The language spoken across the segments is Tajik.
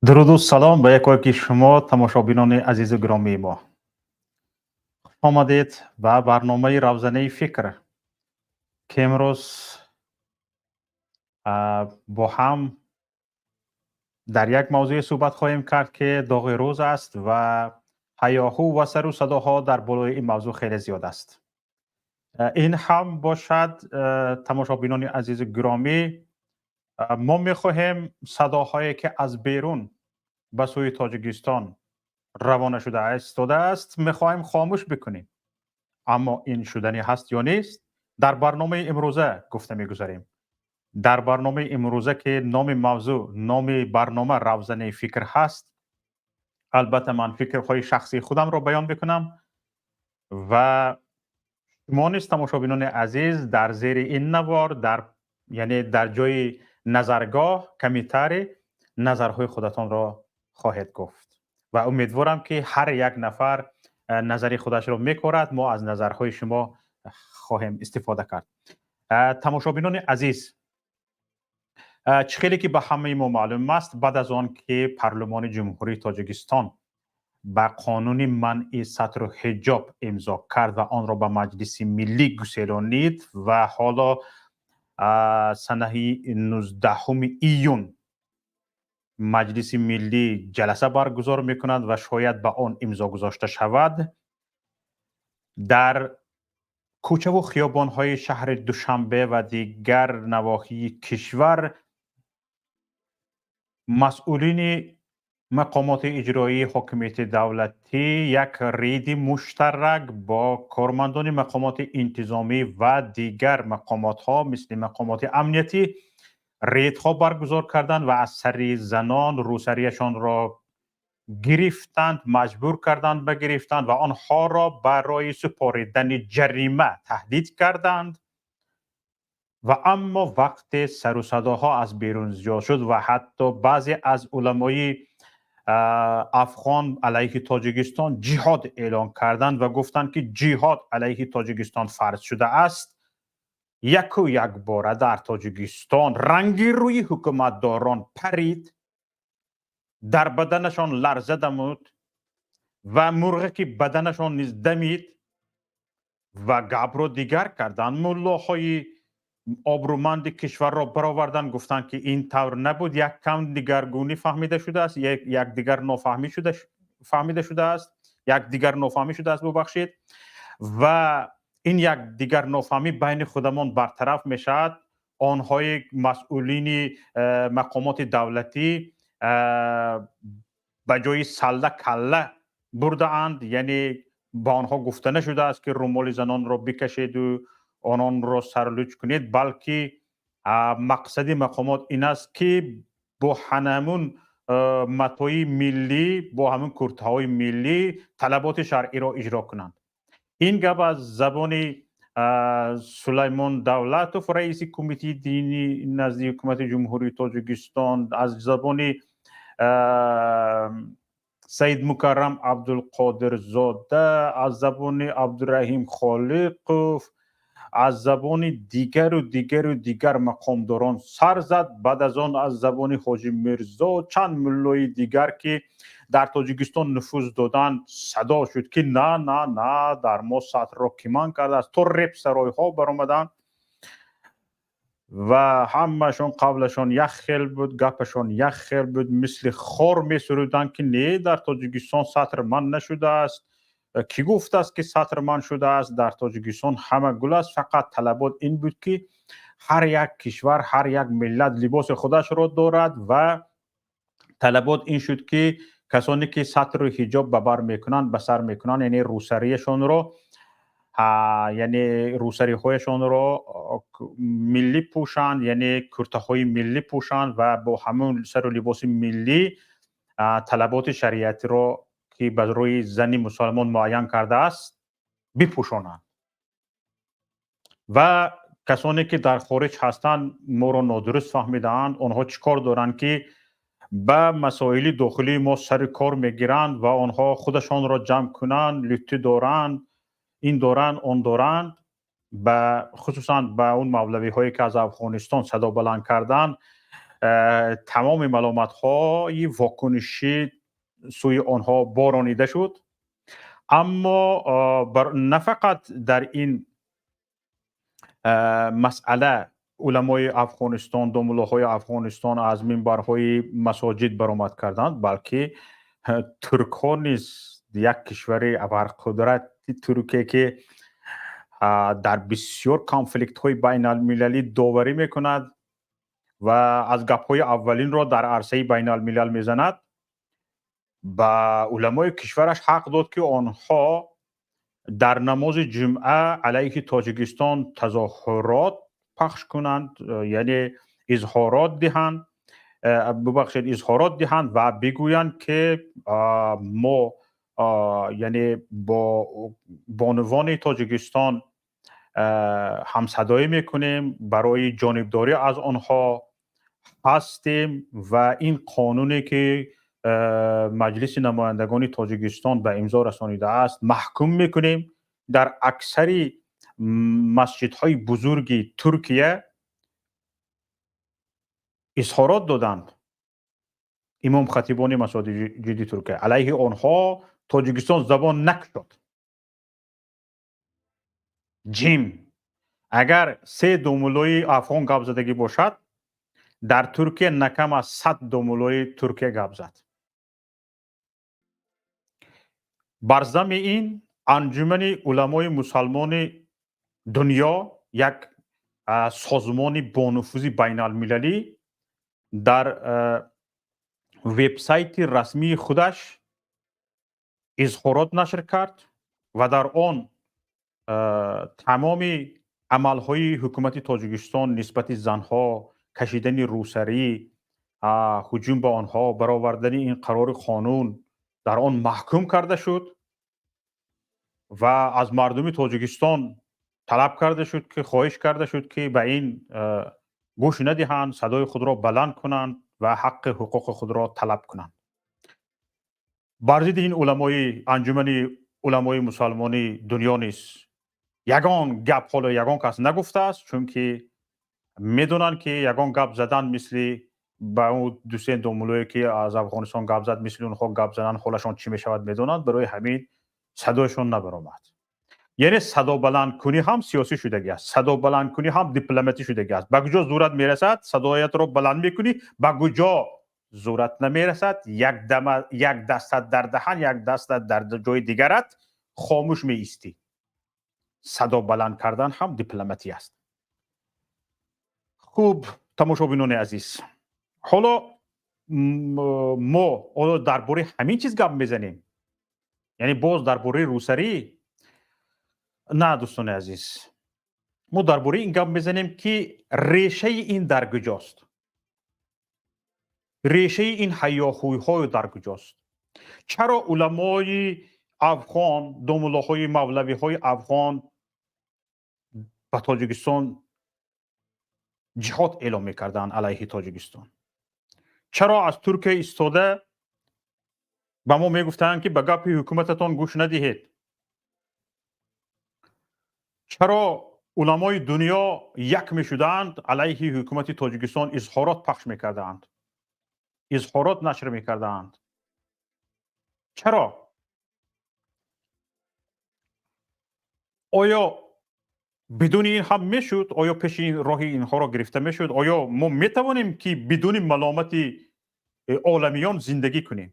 Дуруду салом ба якояки шумо, тамошобинони азизу гиромии мо. Хуш омадед ба барномаи «Равзанаи фикр», ки имрӯз бо ҳам дар як мавзӯе суҳбат хоҳем кард, ки доғи рӯз аст ва ҳаёҳу ва сару садоҳо дар болои ин мавзӯъ хеле зиёд аст. Ин ҳам бошад, тамошобинони азизу гиромӣ, мо мехоҳем садоҳое, ки аз берун ба сӯи Тоҷикистон равона шуда истодааст, мехоҳем хомӯш бикунем. Аммо ин шуданӣ ҳаст ё нест, дар барномаи имрӯза гуфта мегузарем. Дар барномаи имрӯза, ки номи мавзӯъ, номи барнома «Равзанаи фикр» ҳаст, албатта ман фикрҳои шахсии худамро баён мекунам ва шумо низ, тамошобинони азиз, дар зери ин навор, дар яъне дар ҷои назаргоҳ, комментарий, назарҳои худатонро хоҳед гуфт ва умедворам, ки ҳар як нафар назари худашро мекорад. Мо аз назарҳои шумо хоҳем истифода кард. Тамошобинони азиз, чӣ хеле ки ба ҳамаи мо маълум аст, баъд аз он ки Парлумони Ҷумҳурии Тоҷикистон ба қонуни манъи сатру ҳиҷоб имзо кард ва онро ба Маҷлиси Миллӣ гуселонид ва ҳоло санаи 19 июн Маҷлиси Миллӣ ҷаласа баргузор мекунад ва шояд ба он имзо гузошта шавад, дар кӯчаву хиёбонҳои шаҳри Душанбе ва дигар навоҳии кишвар масъулини мақомоти иҷроии ҳокимияти давлатӣ як рейди муштарак бо кормандони мақомоти интизомӣ ва дигар мақомотҳо, мисли мақомоти амниятӣ, рейдҳо баргузор карданд ва аз сари занон рӯсарияшонро гирифтанд, маҷбур карданд ба гирифтан ва онҳоро барои супоридани ҷарима таҳдид карданд. Ва аммо вақте сару садоҳо аз берун зиёд шуд ва ҳатто баъзе аз уламои афғон алайҳи Тоҷикистон ҷиҳод эълон карданд ва гуфтанд, ки ҷиҳод алайҳи Тоҷикистон фарз шудааст, яку якбора дар Тоҷикистон ранги рӯи ҳукуматдорон парид, дар баданашон ларза дамуд ва мурғаки баданашон низ дамид ва гапро дигар карданд. Муллоҳои обрӯманди кишварро бароварданд, гуфтанд, ки ин тавр набуд, як кам дигаргунӣ фаҳмида шудааст, якдигар нофаҳмӣ шуда фаҳмида шудааст, якдигар нофаҳмӣ шудааст, бубахшед, ва ин якдигар нофаҳмӣ байни худамон бартараф мешавад. Онҳои масъулини мақомоти давлатӣ ба ҷои салла калла бурдаанд, яъне ба онҳо гуфта нашудааст, ки румоли занонро бикашеду ононро сарлуч кунед, балки мақсади мақомот ин аст, ки бо ҳанамун матои миллӣ, бо ҳамун куртаҳои миллӣ талаботи шаръиро иҷро кунанд. Ин гап аз забони Сулаймон Давлатов, раиси Кумитаи динӣ назди Ҳукумати Ҷумҳурии Тоҷикистон, аз забони Саид Мукаррам Абдулқодирзода, аз забони Абдураҳим Холиқов, аз забони дигару дигару дигар мақомдорон сар зад. Баъд аз он аз забони Ҳоҷи Мирзо, чанд муллои дигар, ки дар Тоҷикистон нуфуз доданд, садо шуд, ки на, на, на, дар мо сатрро кӣ манъ кардааст? То репсаройҳо баромаданд ва ҳамашон қавлашон як хел буд, гапашон як хел буд, мисли хор месуруданд, ки не, дар Тоҷикистон сатр манъ нашудааст, кӣ гуфтааст, ки сатр манъ шудааст? Дар Тоҷикистон ҳама гул аст. Фақат талабот ин буд, ки ҳар як кишвар, ҳар як миллат либоси худашро дорад ва талабот ин шуд, ки касоне ки сатру ҳиҷоб ба бар мекунанд, ба сар мекунанд, яъне рӯсарияшонро, яъне рӯсариҳояшонро миллӣ пӯшанд, яъне куртаҳои миллӣ пӯшанд ва бо ҳамун сару либоси миллӣ талаботи шариатиро, ки ба рӯи зани мусалмон муайян кардааст, бипӯшонанд. Ва касоне ки дар хориҷ ҳастанд, моро нодуруст фаҳмидаанд. Онҳо чӣ кор доранд, ки ба масоили дохилии мо сари кор мегиранд ва онҳо худашонро ҷамъ кунанд, лютӣ доранд, ин доранд, он доранд. Ба хусусан ба он мавлавиҳое, ки аз Афғонистон садо баланд карданд. Тамоми маломатҳои вокунишӣ сӯи онҳо боронида шуд, аммо на фақат дар ин масъала уламои Афғонистон, домуллоҳои Афғонистон аз минбарҳои масоҷид баромад карданд, балки туркҳо низ, як кишвари абарқудрати Туркия, ки дар бисёр конфликтҳои байналмилалӣ доварӣ мекунад ва аз гапҳои аввалинро дар арсаи байналмилал мезанад, ба уламои кишвараш ҳақ дод, ки онҳо дар намози ҷумъа алайҳи Тоҷикистон тазоҳурот пахш кунанд, яъне изҳорот диҳанд, бубахшед, изҳорот диҳанд ва бигӯянд, ки мо, яъне, бо бонувони Тоҷикистон ҳамсадоӣ мекунем, барои ҷонибдорӣ аз онҳо ҳастем ва ин қонуне, ки Маҷлиси намояндагони Тоҷикистон ба имзо расонидааст, маҳкум мекунем. Дар аксари масҷидҳои бузурги Туркия изҳорот доданд имомхатибони масоҷиди Туркия. Алайҳи онҳо Тоҷикистон забон накушод. Ҷим. Агар се домуллои афғон гап задагӣ бошад, дар Туркия на кам аз 100 домуллои Туркия гап зад. Бар зами ин Анҷумани уламои мусалмони дунё, як созмони бонуфузи байналмилалӣ, дар вебсайти расмии худаш изҳорот нашр кард ва дар он тамоми амалҳои ҳукумати Тоҷикистон нисбати занҳо, кашидани рӯсарӣ, ҳуҷум ба онҳо, баровардани ин қарори қонун дар он маҳкум карда шуд ва аз мардуми Тоҷикистон талаб карда шуд, ки хоҳиш карда шуд, ки ба ин гӯш надиҳанд, садои худро баланд кунанд ва ҳаққи ҳуқуқи худро талаб кунанд. Бар зидди ин уламои Анҷумани уламои мусалмони дунё низ ягон гап ҳоло ягон кас нагуфтааст, чунки медонанд, ки ягон гап задан мисли ба ӯ дусе домуллое, ки аз Афғонистон гап зад, мисли онҳо гап задан ҳолашон чӣ мешавад, медонанд. Барои ҳамин садояшон набаромад. Яъне садобаландкунӣ ҳам сиёсӣ шудагӣ аст, садобаландкунӣ ҳам дипломатӣ шудагӣ аст. Ба куҷо зурат мерасад, садоятро баланд мекунӣ, ба куҷо зурат намерасад, як дастат дар даҳан, як дастат дар ҷои дигарат, хомӯш меистӣ. Садо баланд кардан ҳам дипломатӣ аст. Хуб, тамошобинони азиз, ҳоло мо ҳоло дар бораи ҳамин чиз гап мезанем, яъне боз дар бораи рӯсарӣ на, дӯстони азиз, мо дар бораи ин гап мезанем, ки решаи ин дар куҷост, решаи ин ҳайёҳӯйҳо дар куҷост. Чаро уламои афғон, домуллоҳои мавлавиҳои афғон ба Тоҷикистон ҷиҳод эълом мекарданд алайҳи Тоҷикистон? Чаро аз Туркия истода ба мо мегуфтанд, ки ба гапи ҳукумататон гӯш надиҳед? Чаро уламои дунё як мешуданд, алайҳи ҳукумати Тоҷикистон изҳорот пахш мекарданд, изҳорот нашр мекарданд? Чаро? Оё бидуни ин ҳам мешуд? Оё пеши роҳи инҳоро гирифта мешуд? Оё мо метавонем, ки бидуни маломати оламиён зиндагӣ кунем?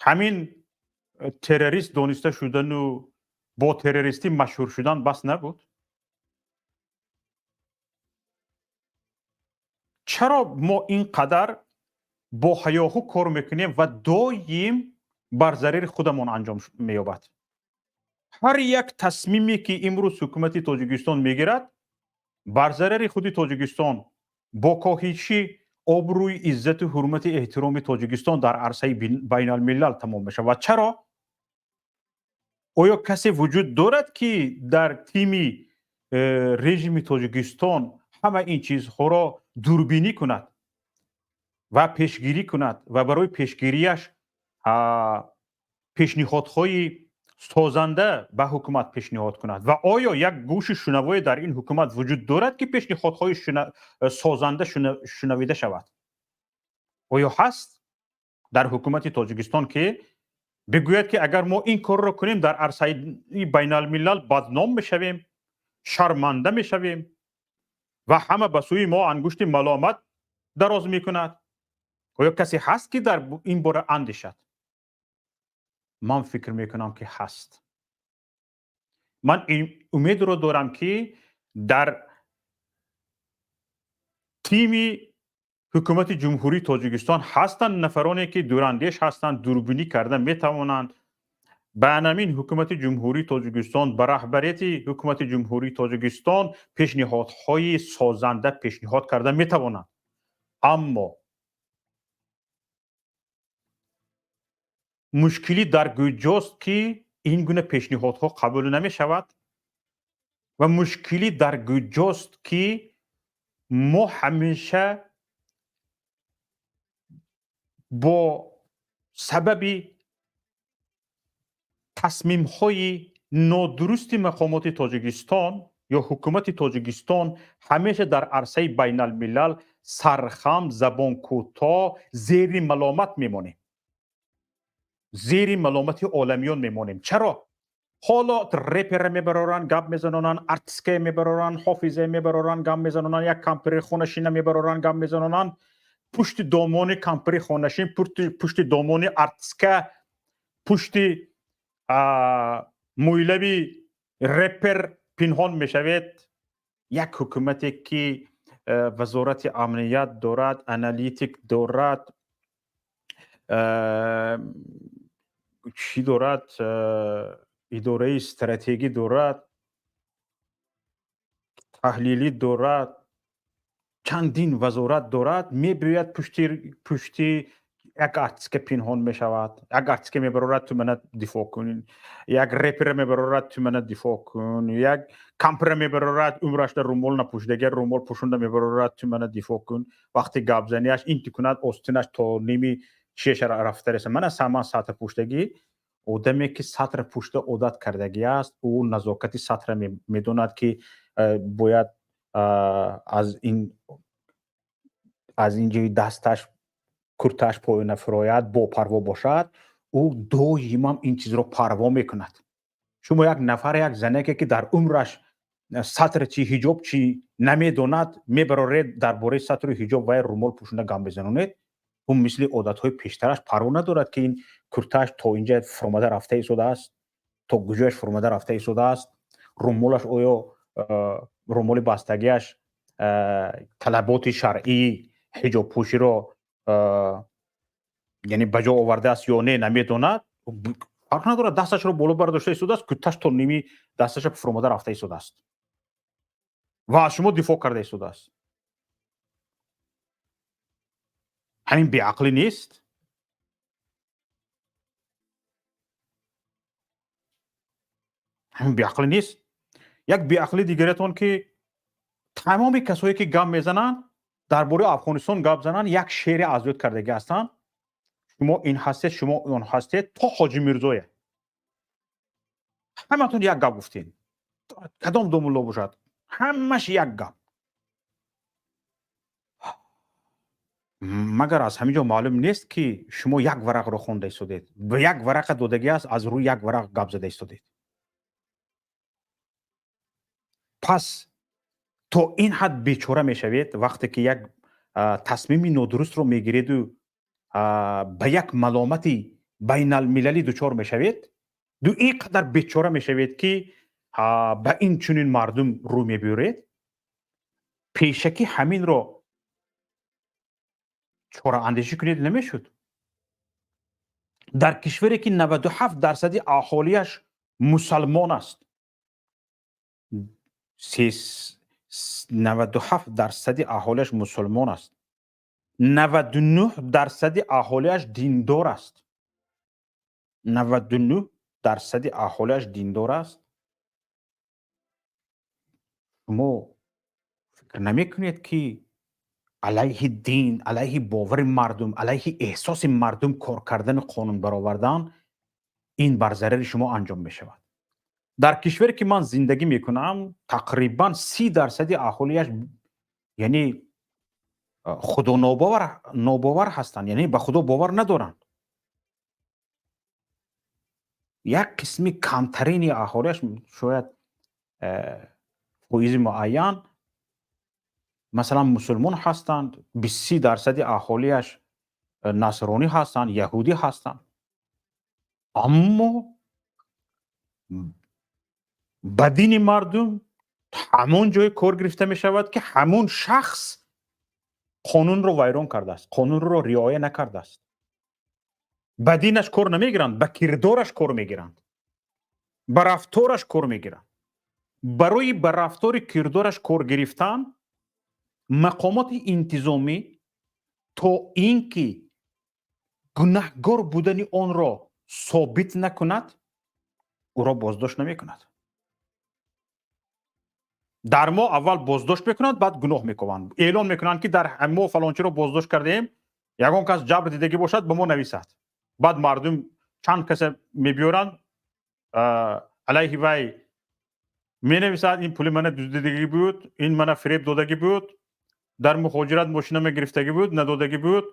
Ҳамин террорист дониста шудану бо террористӣ машҳур шудан бас набуд? Чаро мо ин қадар бо ҳаёҳу кор мекунем ва доим бар зарари худамон анҷом меёбад? Ҳар як тасмиме, ки имрӯз ҳукумати Тоҷикистон мегирад, бар зарари худи Тоҷикистон, бо коҳиши обрӯи, иззату ҳурмати, эҳтироми Тоҷикистон дар арсаи байналмилал тамом мешавад. Чаро? Оё касе вуҷуд дорад, ки дар тими режими Тоҷикистон ҳама ин чизҳоро дурбинӣ кунад ва пешгирӣ кунад ва барои пешгирияш пешниҳодҳои Созанда ба ҳукумат пешниҳод кунад? Ва оё як гӯши шунавое дар ин ҳукумат вуҷуд дорад, ки пешниҳодҳои созанда шунавида шавад? Оё ҳаст дар ҳукумати Тоҷикистон, ки бигӯяд, ки агар мо ин корро кунем, дар арсаи байналмилал бадном мешавем, шарманда мешавем ва ҳама ба сӯи мо ангушти маломат дароз мекунад? Оё касе ҳаст, ки дар ин бора андешад? Ман фикр мекунам, ки ҳаст. Ман умедро дорам, ки дар тими ҳукумати Ҷумҳурии Тоҷикистон ҳастанд нафароне, ки дурандеш ҳастанд, дурбинӣ карда метавонанд. Ба анамин ҳукумати Ҷумҳурии Тоҷикистон, ба раҳбарияти ҳукумати Ҷумҳурии Тоҷикистон пешниҳодҳои созанда пешниҳод карда метавонанд. Аммо мушкилӣ дар куҷост, ки ин гуна пешниҳодҳо қабул намешавад, ва мушкилӣ дар куҷост, ки мо ҳамеша бо сабаби тасмимҳои нодурусти мақомоти Тоҷикистон ё ҳукумати Тоҷикистон ҳамеша дар арсаи байналмилал сархам, забонкӯтоҳ, зери маломат мемонем, зери маломати оламиён мемонем? Чаро ҳоло репера мебароранд, гап мезанонанд, артистке мебароранд, ҳофизе мебароранд, гап мезанонанд, як кампири хонашина мебароранд, гап мезанонанд? Пушти домони кампири хонашин, пушти домони артистка, пушти мӯйлави репер пинҳон мешавед. Як ҳукумате, ки вазорати амният дорад, аналитик дорад, чӣ дорад, идораи стратегӣ дорад, таҳлилӣ дорад, чандин вазорат дорад, мебиёяд, пушти як артистка пинҳон мешавад. Як артистка мебарорад: «Ту мана дифоъ кун». Як репера мебарорад: «Ту мана дифоъ кун». Як кампира мебарорад, умрашда румол напӯшидагар, румол пӯшонда мебарорад: «Ту мана дифоъ кун». Вақти гапзанияш инти кунад, остинаш то ними чиеша рафта реса. Мана саман сатр пӯштагӣ. Одаме, ки сатр пӯшта одат кардагӣ аст, ӯ назокати сатра медонад, ки бояд аз ин ҷои дасташ, куртааш поёна фурояд, бопарво бошад. Ӯ доимам ин чизро парво мекунад. Шумо як нафар, як занеке, ки дар умраш сатр чи, ҳиҷоб чи намедонад, мебароред, дар бораи сатру ҳиҷоб вай румол пӯшонда гап мезанонед. Ӯ мисли одатҳои пештараш парво надорад, ки ин куртааш то инҷа фуромада рафта истодааст, то куҷояш фуромада рафта истодааст, румолаш оё румоли бастагиаш талаботи шаръии ҳиҷобпӯширо, яъне, ба ҷо овардааст ё не, намедонад. Фарқ надорад, дасташро боло бардошта истодааст, курташ то ними дасташа фуромада рафта истодааст ва аз шумо дифоъ карда истодааст. Ҳамин беақлӣ нест? Ҳамин беақлӣ нест? Як беақлӣ дигаратон, ки тамоми касое, ки гап мезананд, дар бораи Афғонистон гап зананд, як шеъре аз ёд кардагӣ ҳастанд: «Шумо ин ҳастед, шумо он ҳастед», то Ҳоҷи Мирзоя. Ҳаматон як гап гуфтед, кадом домулло бошад, ҳамаш як гап. Магар аз ҳамин ҷо маълум нест, ки шумо як варақро хонда истодед ва як варақа додагӣ аст, аз рӯи як варақ гап зада истодед? Пас то ин ҳад бечора мешавед, вақте ки як тасмими нодурустро мегиреду ба як маломати байналмилалӣ дучор мешавед, ду ин қадар бечора мешавед, ки ба ин чунин мардум рӯ мебиёред. Пешакӣ ҳаминро чораандешӣ кунед, намешуд? Дар кишваре, ки 97 дарсади аҳолиаш мусалмон аст, 97 дарсади аҳолиаш мусулмон аст, 99 дарсади аҳолиаш диндор аст, 99 дарсади аҳолиаш диндор аст, шумо фикр намекунед, ки алайҳи дин, алайҳи бовари мардум, алайҳи эҳсоси мардум кор кардани, қонун баровардан Ин бар зарари шумо анҷом мешавад. Дар кишваре ки ман зиндагӣ мекунам, тақрибан 30 дарсади аҳолиаш, яъне, худонобовар нобовар ҳастанд, яъне ба Худо бовар надоранд. Як қисми камтарини аҳолиаш, шояд фоизи муайян, масалан, мусулмон ҳастанд, 20-30 дарсади аҳолиаш насронӣ ҳастанд, яҳудӣ ҳастанд, аммо ба дини мардум ҳамон ҷое кор гирифта мешавад, ки ҳамон шахс қонунро вайрон кардааст, қонунро риоя накардааст. Ба динаш кор намегиранд, ба кирдораш кор мегиранд, ба рафтораш кор мегиранд. Барои ба рафтори кирдораш кор гирифтан мақомоти интизомӣ, то ин ки гунаҳгор будани онро собит накунад, ӯро боздошт намекунад. Дар мо аввал боздошт мекунанд, баъд гуноҳ мекунанд, эълон мекунанд, ки дар мо фалончиро боздошт кардаем, ягон кас ҷабр дидагӣ бошад, ба мо нависад. Баъд мардум чанд каса мебиёранд, алайҳи вай менависад: ин пули мана дуздидагӣ буд, ин мана фиреб додагӣ буд, дар мухоҷират мошинама гирифтагӣ буд, надодагӣ буд,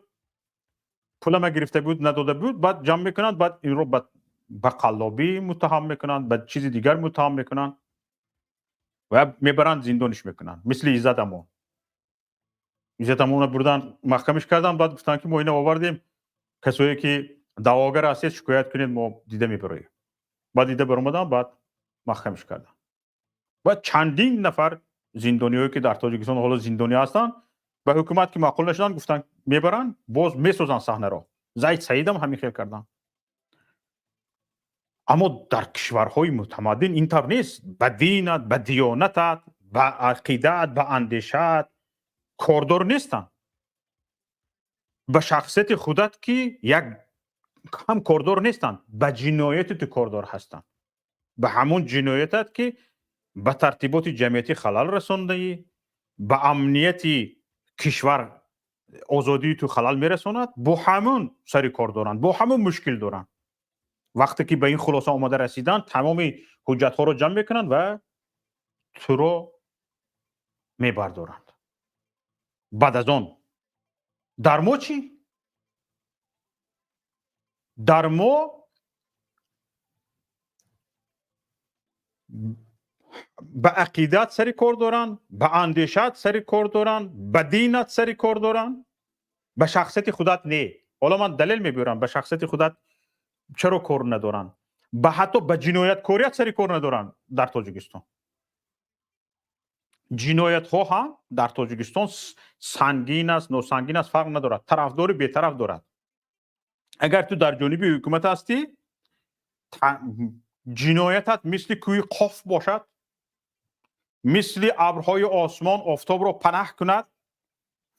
пулама гирифта буд, надода буд. Баъд ҷамъ мекунанд, баъд инро ба қаллобӣ муттаҳам мекунанд, ба чизи дигар муттаҳам мекунанд ва мебаранд, зиндониш мекунанд. Мисли Иззат Амон. Иззат Амонро бурдан, маҳкамиш карданд, баъд гуфтанд, ки мо ина овардем, касое ки даъвогар ҳастед, шикоят кунед, мо дида мебароем. Баъд дида баромаданд, баъд маҳкамиш карданд. Баъд чандин нафар зиндониҳое, ки дар Тоҷикистон ҳоло зиндонӣ ҳастанд, ба ҳукумат ки маъқул нашуданд, гуфтанд, мебаранд, боз месозанд саҳнаро. Зайд Саидам ҳамин хел карданд. Аммо дар кишварҳои мутамаддин ин тавр нест. Ба динат, ба диёнатат, ба ақидаат, ба андешаат кордор нестанд. Ба шахсияти худат ки як ҳам кордор нестанд, ба ҷинояти ту кордор ҳастанд, ба ҳамон ҷиноятат, ки ба тартиботи ҷамъиятӣ халал расондаӣ, ба амнияти кишвар, озодии ту халал мерасонад, бо ҳамон сари кор доранд, бо ҳамон мушкил доранд. Вақте ки ба ин хулоса омада расиданд, тамоми ҳуҷҷатҳоро ҷамъ мекунанд ва туро мебардоранд. Баъд аз он дар мо чӣ? Дар мо ба ақидаат сари кор доранд, ба андешаат сари кор доранд, ба динат сари кор доранд, ба шахсияти худат не. Ҳоло ман далел мебиёрам, ба шахсияти худат чаро кор надоранд, ба ҳатто ба ҷинояткорият сари кор надоранд. Дар Тоҷикистон ҷиноятҳо ҳам дар Тоҷикистон сангин аст, носангин аст, фарқ надорад, тарафдори бетараф дорад. Агар ту дар ҷониби ҳукумат ҳастӣ, ҷиноятат мисли кӯҳи Қоф бошад, мисли абрҳои осмон офтобро панаҳ кунад,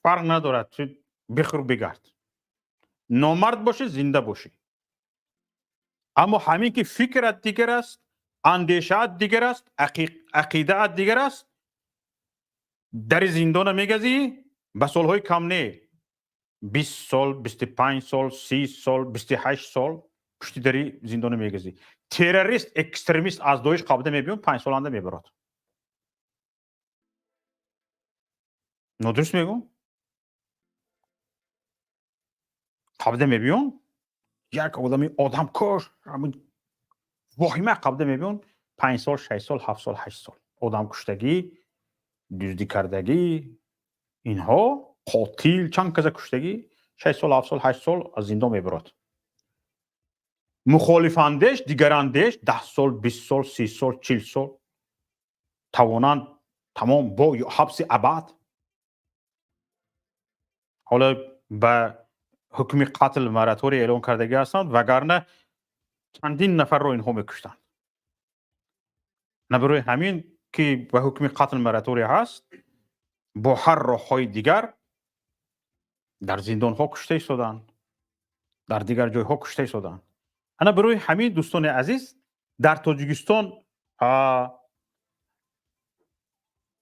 фарқ надорад, ту бихӯр, бигард, номард бошӣ, зинда бошӣ. Аммо ҳамин ки фикрат дигар аст, андешаат дигар аст, ақидаат дигар аст, дари зиндона мегазӣ. Ба солҳои кам не, 20 сол, 25 сол, 30 сол, 28 сол пушти дари зиндона мегазӣ. Террорист, экстремист аз Доиш қабда мебиён, 5 соланда мебарад. Нодуруст мегӯм? Қабда мебиён, як одами одамкуш, воҳима қабда мебиён, 5 сол, 6 сол, 7 сол, 8 сол. Одамкуштагӣ, дуздӣ кардагӣ, инҳо, қотил, чанд каса куштагӣ, 6 сол, 7 сол, 8 сол аз зиндон мебарад. Мухолифандеш, дигарандеш 10 сол, 20 сол, 30 сол, 40 сол тавонанд, тамом, бо ҳабси абад. Ҳоло ба ҳукми қатл мораторий эълон кардагӣ ҳастанд, вагарна чандин нафарро инҳо мекуштанд. На барои ҳамин ки ба ҳукми қатл мораторий ҳаст, бо ҳар роҳҳои дигар дар зиндонҳо кушта истоданд, дар дигар ҷойҳо кушта истоданд. Ана барои ҳамин, дӯстони азиз, дар Тоҷикистон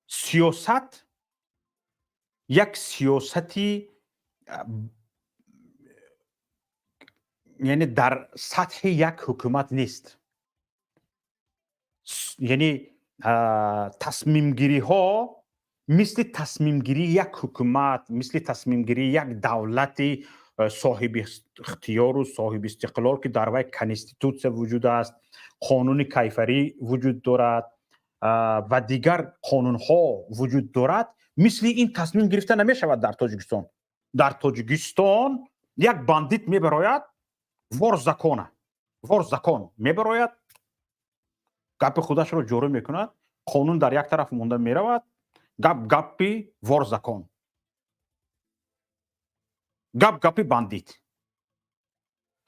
сиёсат як сиёсати Яъне дар сатҳи як ҳукумат нест, яъне тасмимгириҳо мисли тасмимгирии як ҳукумат, мисли тасмимгирии як давлати соҳиби ихтиёру соҳиби истиқлол, ки дар вай конститутсия вуҷуд аст, қонуни кайфарӣ вуҷуд дорад ва дигар қонунҳо вуҷуд дорад, мисли ин тасмим гирифта намешавад дар Тоҷикистон. Дар Тоҷикистон як бандит мебарояд, вор закона, вор закон мебарояд, гапи худашро ҷорӣ мекунад, қонун дар як тараф монда меравад. Гап гапи вор закон, гап гапи бандит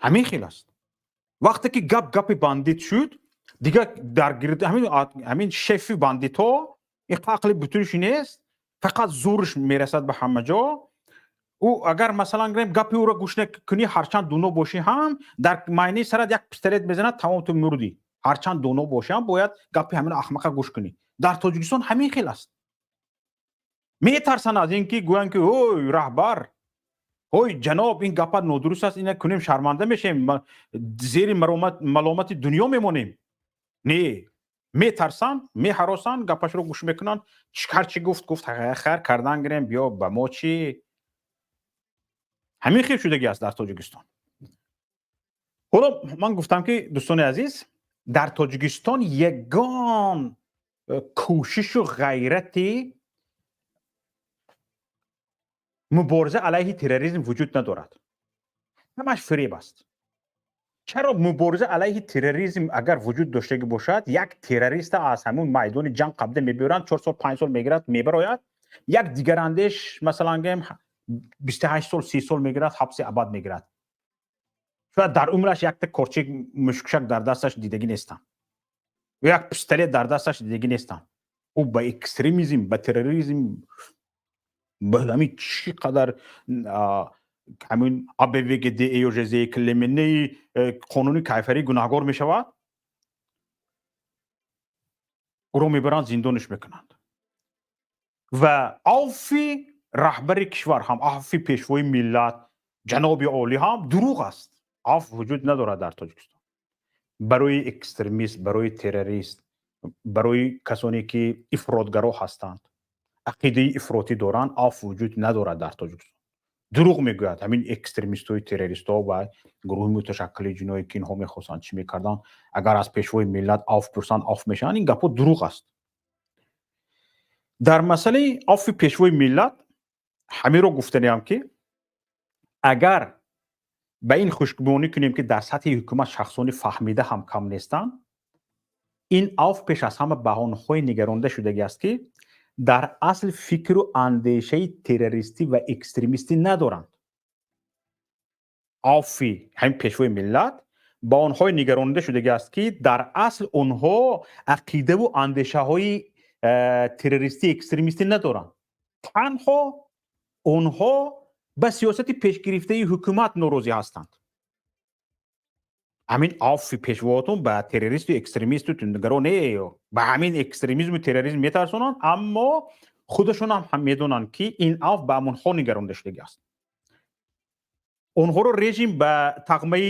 ҳамин хел аст. Вақте ки гап гапи бандит шуд, дигар дар гирди ҳамин шефи бандитҳо ин ақли бутунш нест, фақат зӯрш мерасад ба ҳама ҷо. Ӯ агар, масалан, гирем, гапи ӯро гӯш накунӣ, ҳарчанд доно бошӣ ҳам, дар майнаи сарат як пистолет мезанад, тамом, ту мурдӣ. Ҳарчанд доно бошӣ ҳам, бояд гапи ҳамин ахмақа гӯш кунӣ. Дар Тоҷикистон ҳамин хел аст. Метарсанд аз ин ки гӯянд, ки ой, раҳбар, ой, ҷаноб, ин гапат нодуруст аст, ина кунем, шарманда мешем, зери маломати дунё мемонем. Не, метарсанд, меҳаросанд, гапашро гӯш мекунанд. Ҳарчи гуфт, гуфт, хайр, кардан гирем, биё, ба мо чӣ? Ҳамин хел шудагӣ аст дар Тоҷикистон. Ҳоло ман гуфтам, ки, дӯстони азиз, дар Тоҷикистон ягон кӯшишу ғайрати мубориза алайҳи терроризм вуҷуд надорад, ҳамаш фиреб аст. Чаро? Мубориза алайҳи терроризм агар вуҷуд доштагӣ бошад, як террориста аз ҳамун майдони ҷанг қабда мебиёранд, 4 сол, 5 сол мегирад, мебарояд. Як дигарандеш, масалан гӯем, 28 сол, 30 сол мегирад, ҳабси абад мегирад. Шояд дар умраш якта корчик мушкушак дар дасташ дидагӣ нестам ё як пистолет дар дасташ дидагӣ нестам. Ӯ ба экстремизм, ба терроризм, ба ҳамин чӣ қадар ҳамин АБВГД ё ЖЗ клеменеи қонуни кайфарӣ гунаҳгор мешавад, ӯро мебаранд, зиндониш мекунанд. Ва авфи раҳбари кишвар ҳам, авфи пешвои миллат, ҷаноби олӣ ҳам дурӯғ аст. Афв вуҷуд надорад дар Тоҷикистон барои экстремист, барои террорист, барои касоне ки ифротгаро ҳастанд, ақидаи ифротӣ доранд. Афв вуҷуд надорад дар Тоҷикистон, дурӯғ мегӯяд. Ҳамин экстремистҳои, террористҳо ва гурӯҳи муташаккили ҷиноӣ, ки инҳо мехостанд, чӣ мекарданд, агар аз пешвои миллат афв пурсанд, афв мешаванд, ин гапҳо дурӯғ аст. Дар масъалаи афви пешвои миллат ҳаминро гуфтаниам, ки агар ба ин хушгумонӣ кунем, ки дар сатҳи ҳукумат шахсони фаҳмида ҳам кам нестанд, ин афв пеш аз ҳама ба онҳое нигаронда шудагӣ аст, ки дар асл фикру андешаи террористӣ ва экстремистӣ надоранд. Афви ҳамин пешвои миллат ба онҳое нигаронида шудагӣ аст, ки дар асл онҳо ақидаву андешаҳои террористӣ, экстремистӣ надоранд, танҳо онҳо ба сиёсати пешгирифтаи ҳукумат норозӣ ҳастанд. Ҳамин афви пешвоатон ба террористу экстремисту тундгаро не, ба ҳамин экстремизму терроризм метарсонанд, аммо худашон ҳам медонанд, ки ин афв ба ҳамонҳо нигаронда шудагӣ аст. Онҳоро режим ба тағмаи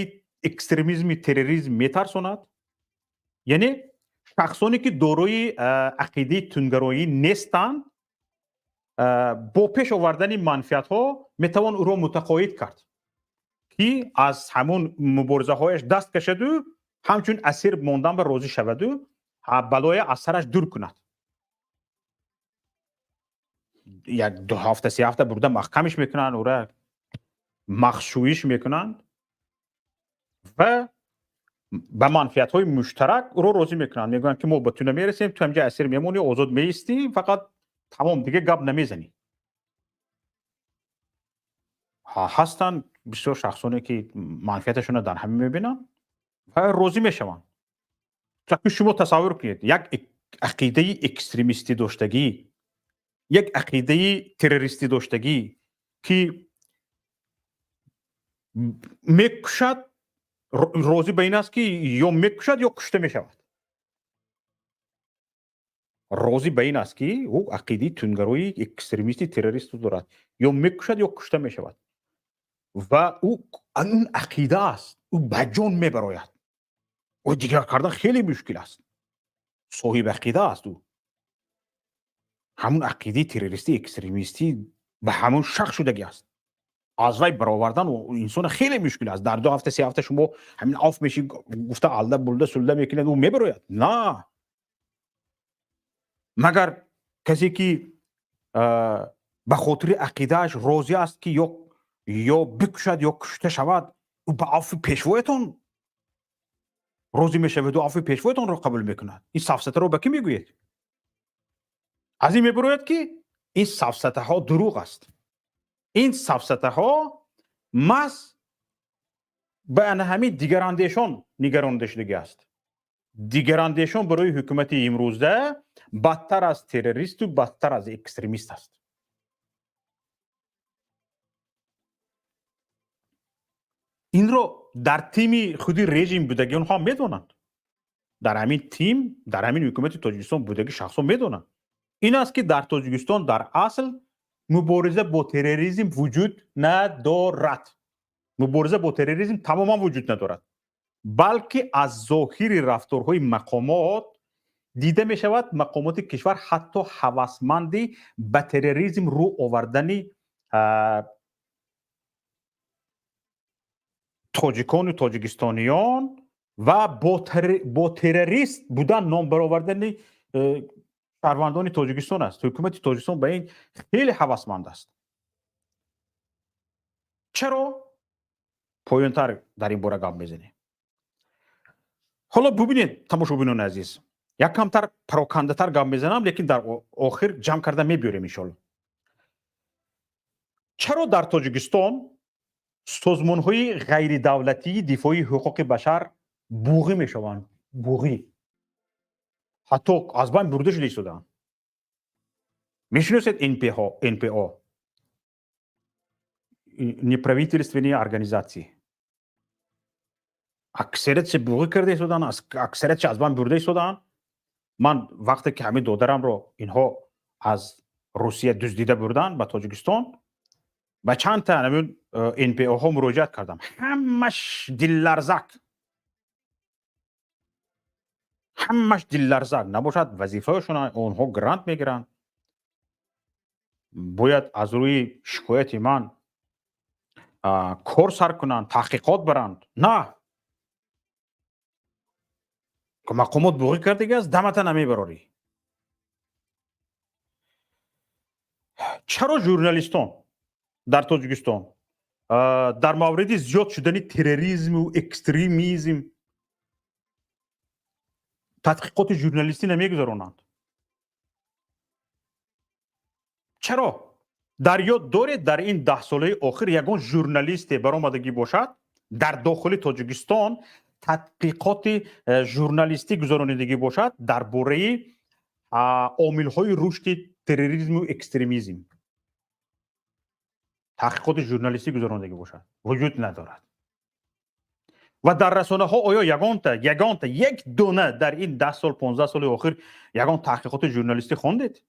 экстремизми, терроризм метарсонад, яъне шахсоне ки дорои ақидаи тундгароӣ нестанд, бо пеш овардани манфиатҳо метавон ӯро мутақоид кард, ки аз ҳамун муборизаҳояш даст кашаду ҳамчун асир мондан ба розӣ шаваду балоя аз сараш дур кунад. Як ду ҳафта, се ҳафта бурда маҳкамиш мекунанд, ӯра мағзшӯиш мекунанд ва ба манфиатҳои муштарак ӯро розӣ мекунанд. Мегӯянд, ки мо ба ту намерасем, ту ҳамҷа асир мемонӣ, озод меистӣ, фақат тамом, дига гап намезанӣ. Ҳастанд бисёр шахсоне, ки манфиаташонро дар ҳамин мебинанд ва розӣ мешаванд. Шумо тасаввур кунед, як ақидаи экстремистӣ доштагӣ, як ақидаи террористӣ доштагӣ, ки мекушад, розӣ ба ин аст, ки ё мекушад, ё кушта мешавад, розӣ ба ин аст, ки ӯ ақидаи тундгарои экстремисти, террористу дорад, ё мекушад, ё кушта мешавад, ва ӯ ин ақида аст. Ӯ ба ҷон мебарояд. Ӯ дигар кардан хеле мушкил аст. Соҳиби ақида аст ӯ. Ҳамун ақидаи террористӣ, экстремистӣ ба ҳамун шахс шудагӣ аст. Аз вай баровардан инсона хеле мушкил аст. Дар 2 ҳафта, 3 ҳафта шумо ҳамин афв мешӣ гуфта, алда булда сулда мекунед, ӯ мебарояд. На, магар касе ки ба хотири ақидааш розӣ аст, ки ё бикушад, ё кушта шавад, ӯ ба афви пешвоятон розӣ мешаваду афви пешвоятонро қабул мекунад? Ин сафсатаро ба кӣ мегӯед? Аз ин мебарояд, ки ин сафсатаҳо дурӯғ аст. Ин сафсатаҳо маҳз ба ана ҳамин дигарандешон нигаронда шудагӣ аст. Дигарандешон барои ҳукумати имрӯза бадтар аз террористу бадтар аз экстремист аст. Инро дар тими худи режим будагӣ онҳо медонанд. Дар ҳамин тим, дар ҳамин ҳукумати Тоҷикистон будагӣ шахсҳо медонанд. Ин аст, ки дар Тоҷикистон дар асл мубориза бо терроризм вуҷуд надорад. Мубориза бо терроризм тамоман вуҷуд надорад, балки аз зоҳири рафторҳои мақомот дида мешавад, мақомоти кишвар ҳатто ҳавасманди ба терроризм рӯ овардани тоҷикону тоҷикистониён ва бо террорист будан ном баровардани шаҳрвандони Тоҷикистон аст. Ҳукумати Тоҷикистон ба ин хеле ҳавасманд аст. Чаро? Поёнтар дар ин бора гап мезанем. Ҳоло бубинед, тамошобинони азиз, як камтар парокандатар гап мезанам, лекин дар охир ҷамъ карда мебиёрем, иншолло. Чаро дар Тоҷикистон созмонҳои ғайридавлатии дифои ҳуқуқи башар буғӣ мешаванд? Буғӣ, ҳатто аз байн бурда шуда истодаанд. Мешиносед НПО, неправительственные организации? Аксариятше буғӣ карда истодаанд, аксариятше аз байн бурда истодаанд. Ман вақте ки ҳамин додарамро инҳо аз Русия дуздида бурданд ба Тоҷикистон, ба чандта ҳамин НПО-ҳо муроҷиат кардам. Ҳамаш дилларзак, ҳамаш дилларзак. Набошад, вазифаашон, онҳо грант мегиранд, бояд аз рӯи шикояти ман кор сар кунанд, таҳқиқот баранд. На, мақомот буғӣ кардагӣ аст, дамата намебарорӣ. Чаро журналистон дар Тоҷикистон дар мавриди зиёд шудани терроризму экстремизм тадқиқоти журналистӣ намегузаронанд? Чаро? Дар ёд доред, дар ин 10 солаи охир ягон журналисте баромадагӣ бошад, дар дохили Тоҷикистон тадқиқоти журналистӣ гузаронидагӣ бошад дар бораи омилҳои рушди терроризму экстремизм? Таҳқиқоти журналистӣ гузаронидагӣ бошад, вуҷуд надорад. Ва дар расонаҳо оё ягонта як дона дар ин 10 сол, 15 соли охир ягон таҳқиқоти журналистӣ хондед?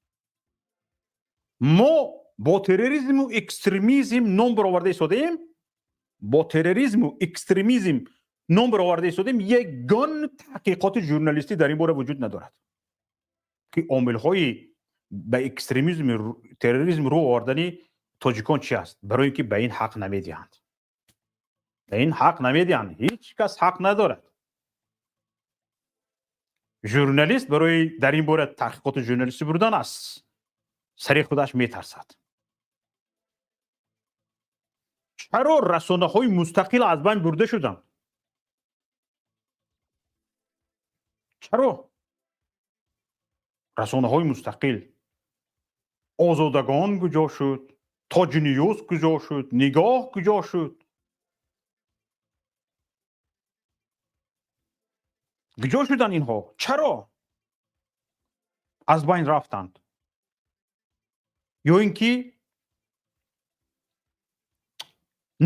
Мо бо терроризму экстремизм ном бароварда истодаем, бо терроризму экстремизм ном бароварда истодаем, ягон таҳқиқоти журналистӣ дар ин бора вуҷуд надорад, ки омилҳои ба экстремизм, терроризм рӯ овардани тоҷикон чи аст. Барои ин ки ба ин ҳақ намедиҳанд, ба ин ҳақ намедиҳанд. Ҳеҷ кас ҳақ надорад, журналист барои дар ин бора таҳқиқоти журналистӣ бурдан аз сари худаш метарсад. Чаро расонаҳои мустақил аз байн бурда шуданд? Чаро расонаҳои мустақил? Озодагон куҷо шуд? Тоҷньюз куҷо шуд? Нигоҳ куҷо шуд? Куҷо шуданд инҳо? Чаро аз байн рафтанд ё ин ки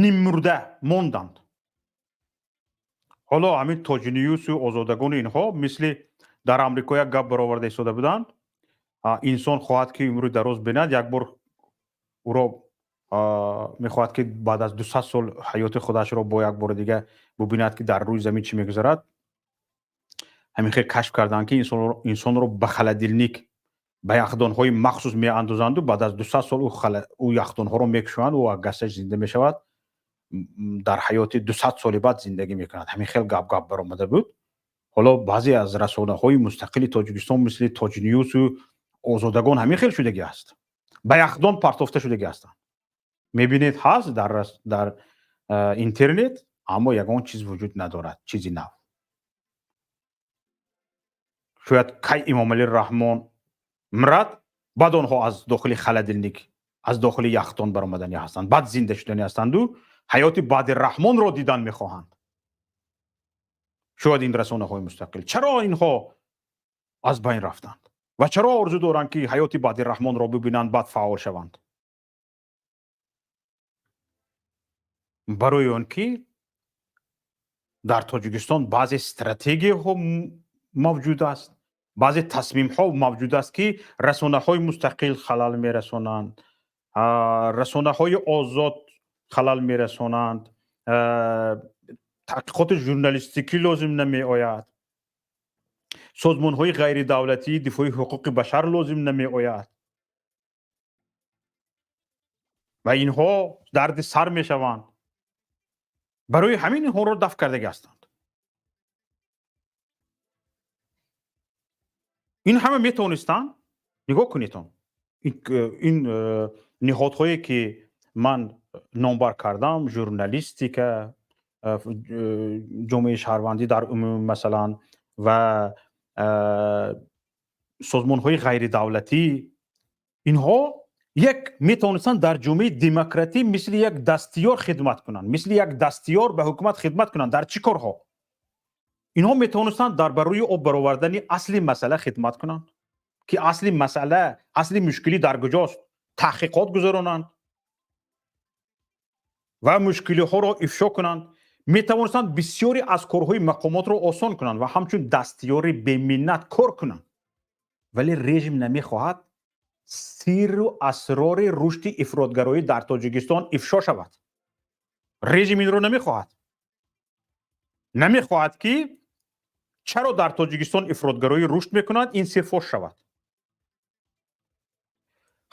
ниммурда монданд? Ҳоло ҳамин Тоҷньюсу Озодагону инҳо мисли дар Амрико як гап бароварда истода буданд: инсон хоҳад, ки умри дароз бинад, як бор ӯро Мехоҳад, ки баъд аз 200 сол ҳаёти худашро бо як бори дига бубинад, ки дар рӯи замин чӣ мегузарад. Ҳамин хел кашф карданд, ки инсонро ба холодильник, ба яхдонҳои махсус меандозанду баъд аз 200 сол ӯ яхдонҳоро мекушоянд, ӯ гашташ зинда мешавад, дар ҳаёти 200 соли баъд зиндагӣ мекунад. Ҳамин хел гап гап баромада буд. Ҳоло баъзе аз расонаҳои мустақили Тоҷикистон, мисли Тоҷньюсу Озодагон, ҳамин хел шудагӣ аст, ба яхдон партофта шудагӣ ҳастанд. Мебинед, ҳаст дар интернет, аммо ягон чиз вуҷуд надорад, чизи нав. Шояд кай Имомалӣ Раҳмон мирад, баъд онҳо аз дохили холодильник, аз дохили яхдон баромаданӣ ҳастанд, баъд зинда шуданӣ ҳастанду ҳаёти баъди Раҳмонро дидан мехоҳанд. Шояд ин расонаҳои мустақил, чаро инҳо аз байн рафтанд ва чаро орзу доранд, ки ҳаёти баъди Раҳмонро бибинанд, баъд фаъол шаванд? Барои он ки дар Тоҷикистон баъзе стратегияҳо мавҷуд аст, баъзе тасмимҳо мавҷуд аст, ки расонаҳои мустақил халал мерасонанд, расонаҳои озод халал мерасонанд, таҳқиқоти журналистикӣ лозим намеояд, созмонҳои ғайридавлатии дифои ҳуқуқи башар лозим намеояд ва инҳо дарди сар мешаванд. Барои ҳамин инҳоро дафт кардагӣ ҳастанд. Ин ҳама метавонистанд, нигоҳ кунедон, ин ниҳодҳое, ки ман номбар кардам, журналистика, ҷомеаи шаҳрвандӣ дар умум, масалан, ва созмонҳои ғайридавлатӣ, инҳо як метавонистанд дар ҷомеаи демократӣ мисли як дастиёр хидмат кунанд, мисли як дастиёр ба ҳукумат хидмат кунанд. Дар чӣ корҳо инҳо метавонистанд? Дар бар рӯи об баровардани асли масъала хидмат кунанд, ки асли масъала, асли мушкилӣ дар куҷост, таҳқиқот гузаронанд ва мушкилиҳоро ифшо кунанд. Метавонистанд бисёре аз корҳои мақомотро осон кунанд ва ҳамчун дастиёри беминнат кор кунанд, вале режим намехоҳад сирру асрори рушди ифротгароӣ дар Тоҷикистон ифшо шавад. Режим инро намехоҳад, намехоҳад, ки чаро дар Тоҷикистон ифротгароӣ рушд мекунад, ин сир фош шавад.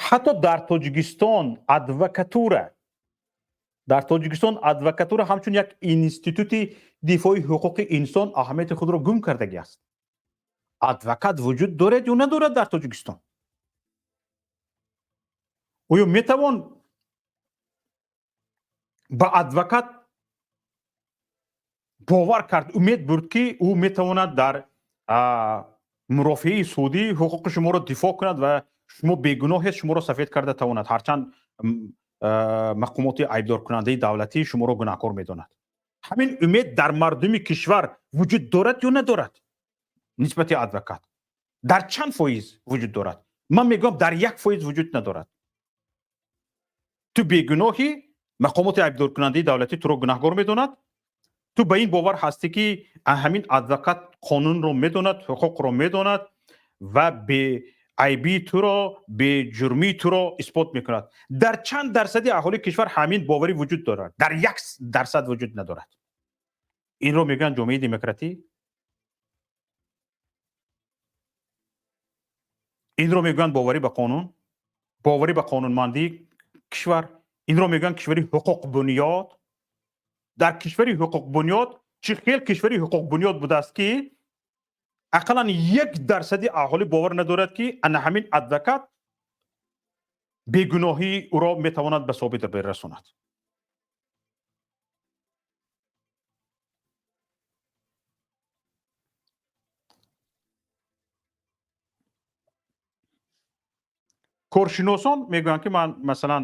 Ҳатто дар Тоҷикистон адвокатура, дар Тоҷикистон адвокатура ҳамчун як институти дифои ҳуқуқи инсон аҳамияти худро гум кардагӣ аст. Адвокат вуҷуд дорад ё надорад дар Тоҷикистон? Оё метавон ба адвокат бовар кард, умед бурд, ки ӯ метавонад дар мурофиаи судӣ ҳуқуқи шуморо дифоъ кунад ва шумо бегуноҳед, шуморо сафед карда тавонад, ҳарчанд мақомоти айбдоркунандаи давлатӣ шуморо гунаҳкор медонад? Ҳамин умед дар мардуми кишвар вуҷуд дорад ё надорад нисбати адвокат? Дар чанд фоиз вуҷуд дорад? Ман мегӯям, дар 1% вуҷуд надорад. Ту бегуноҳӣ, мақомоти айбдоркунандаи давлатӣ туро гунаҳгор медонад. Ту ба ин бовар ҳастӣ, ки ҳамин адвокат қонунро медонад, ҳуқуқро медонад ва беайбии туро, беҷурмии туро исбот мекунад. Дар чанд дарсади аҳолии кишвар ҳамин боварӣ вуҷуд дорад? Дар 1% вуҷуд надорад. Инро мегӯянд ҷомеаи демократӣ? Инро мегӯянд боварӣ ба қонун, боварӣ ба қонунмандии кишвар? Инро мегӯянд кишвари ҳуқуқбунёд? Дар кишвари ҳуқуқбунёд чӣ хел кишвари ҳуқуқбунёд будааст, ки ақаллан 1 дарсади аҳолӣ бовар надорад, ки ана ҳамин адвокат бегуноҳии ӯро метавонад ба собит бирасонад? Коршиносон мегӯянд, ки ман, масалан,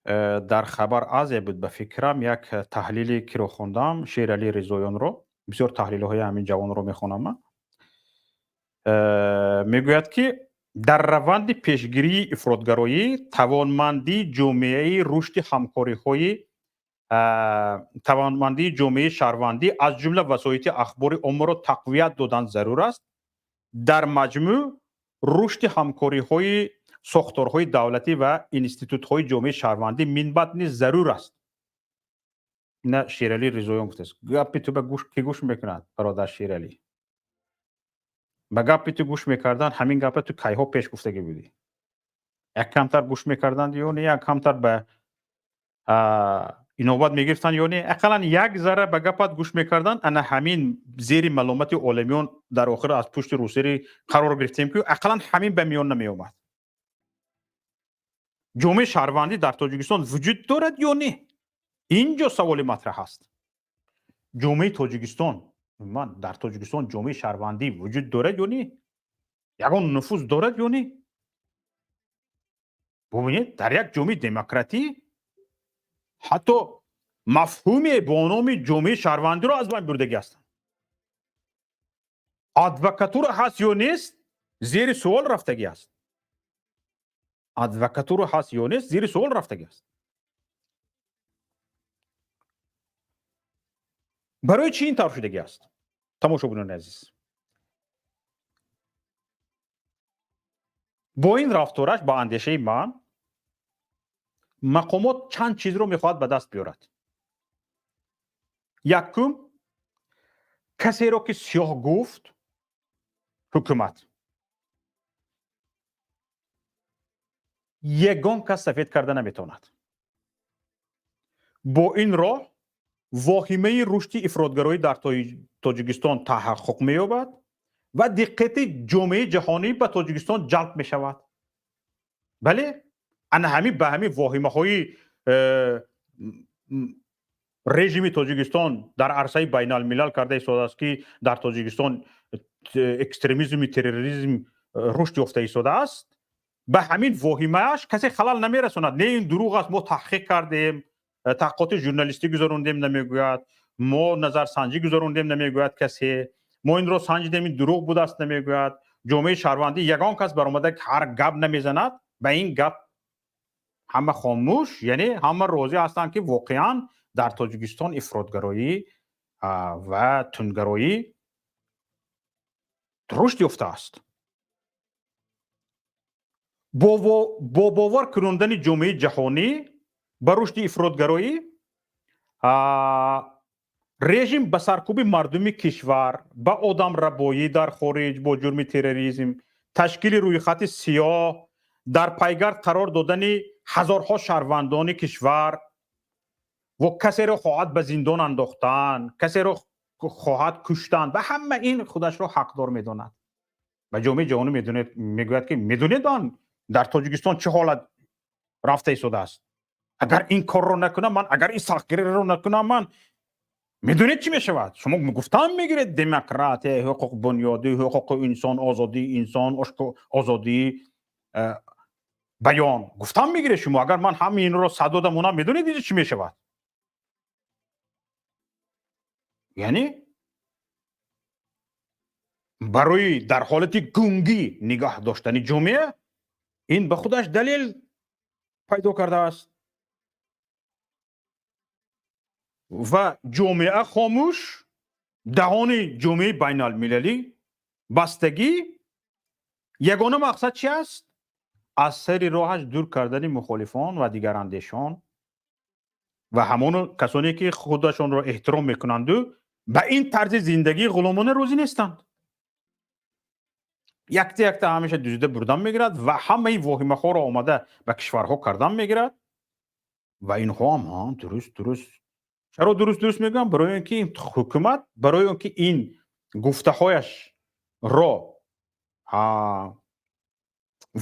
дар Хабар Азия буд, ба фикрам, як таҳлили киро хондам, Шерали Ризоёнро. Бисёр таҳлилҳои ҳамин ҷавонро мехонам ман. Мегӯяд, ки дар раванди пешгирии ифротгароӣ тавонмандии ҷомеаи рушди ҳамкориҳои, тавонмандии ҷомеаи шаҳрвандӣ, аз ҷумла васоити ахбори оммаро тақвият додан зарур аст. Дар маҷмӯъ, рушди ҳамкориҳои Сохторҳои давлатӣ ва институтҳои ҷомеаи шаҳрвандӣ минбаъд низ зарур аст. Ина Шералӣ Ризоён гуфтааст. Гапи ту ба гӯш ки гӯш мекунад, бародар Шералӣ? Ба гапи ту гӯш мекардан, ҳамин гапа ту кайҳо пеш гуфтагӣ будӣ. Як камтар гӯш мекарданд ё не, як камтар ба инобат мегирифтанд ё не, ақаллан як зарра ба гапат гӯш мекарданд. Ана ҳамин зери маломати оламиён дар охир аз пушти русери қарор гирифтем, ки ақаллан ҳамин ба миён намеомад. Ҷомеаи шаҳрвандӣ дар Тоҷикистон вуҷуд дорад ё не? Инҷо саволи матраҳ аст. Ҷомеаи Тоҷикистон, ман дар Тоҷикистон ҷомеаи шаҳрвандӣ вуҷуд дорад ё не? Ягон нуфуз дорад ё не? Бубинед, дар як ҷомеаи демократӣ ҳатто мафҳуме бо номи ҷомеаи шаҳрвандиро аз байн бурдагӣ ҳастанд. Адвокатура ҳаст ё нест, зери суол рафтагӣ аст. Адвокатура ҳаст ё нест, зери суол рафтагӣ аст. Барои чӣ ин тавр шудагӣ аст, тамошобинони азиз? Бо ин рафтораш, ба андешаи ман, мақомот чанд чизро мехоҳад ба даст биёрад. Якум, касеро ки сиёҳ гуфт, ҳукумат ягон кас сафед карда наметавонад. Бо ин роҳ воҳимаи рушди ифротгароӣ дар Тоҷикистон таҳаққуқ меёбад ва диққати ҷомеаи ҷаҳонӣ ба Тоҷикистон ҷалб мешавад. Бале, ана ҳамин ба ҳамин воҳимаҳои режими Тоҷикистон дар арсаи байналмилал карда истодааст, ки дар Тоҷикистон экстремизму терроризм рушд ёфта истодааст, ба ҳамин воҳимааш касе халал намерасонад. Не, ин дурӯғ аст, мо таҳқиқ кардем, таҳқиқоти журналистӣ гузарондем, намегӯяд. Мо назарсанҷӣ гузарондем, намегӯяд касе. Мо инро санҷидем, ин дурӯғ будааст, намегӯяд. Ҷомеаи шаҳрвандӣ ягон кас баромада ҳар гап намезанад. Ба ин гап ҳама хомӯш, яъне ҳама розӣ ҳастанд, ки воқеан дар Тоҷикистон ифротгароӣ ва тундгароӣ рушд ёфтааст. Бо бовар кунондани ҷомеаи ҷаҳонӣ ба рушди ифротгароӣ, режим ба саркӯби мардуми кишвар, ба одамрабоӣ дар хориҷ бо ҷурми терроризм, ташкили рӯйхати сиёҳ, дар пайгард қарор додани ҳазорҳо шаҳрвандони кишвар ва касеро хоҳад ба зиндон андохтан, касеро хоҳад куштан, ба ҳама ин худашро ҳақдор медонад. Ба ҷомеаи ҷаҳонӣ медонед, мегӯяд, ки медонед, он дар Тоҷикистон чӣ ҳолат рафта истодааст. Агар ин корро накунам ман, агар ин сахтгириро накунам ман, медонед, чӣ мешавад? Шумо гуфтан мегиред демократия, ҳуқуқбунёдӣ, ҳуқуқи инсон, озодии инсон, озодии баён гуфтан мегиред шумо. Агар ман ҳамаи инро садо дамонам, медонед, инҷо чӣ мешавад? Яъне барои дар ҳолати гунгӣ нигоҳ доштани ҷомеа ин ба худаш далел пайдо кардааст ва ҷомеа хомӯш, даҳони ҷомеаи байналмилалӣ бастагӣ. Ягона мақсад чи аст? Аз сари роҳаш дур кардани мухолифон ва дигарандешон ва ҳамоно касоне ки худашонро эҳтиром мекунанду ба ин тарзи зиндагии ғуломона розӣ нестанд. Якта якта ҳамеша дуздида бурдан мегирад ва ҳамаи воҳимаҳоро омада ба кишварҳо кардан мегирад. Ва инҳо ҳам дуруст, дуруст. Чаро дуруст, дуруст мегӯям? Барои он ки ҳукумат, барои он ки ин гуфтаҳояшро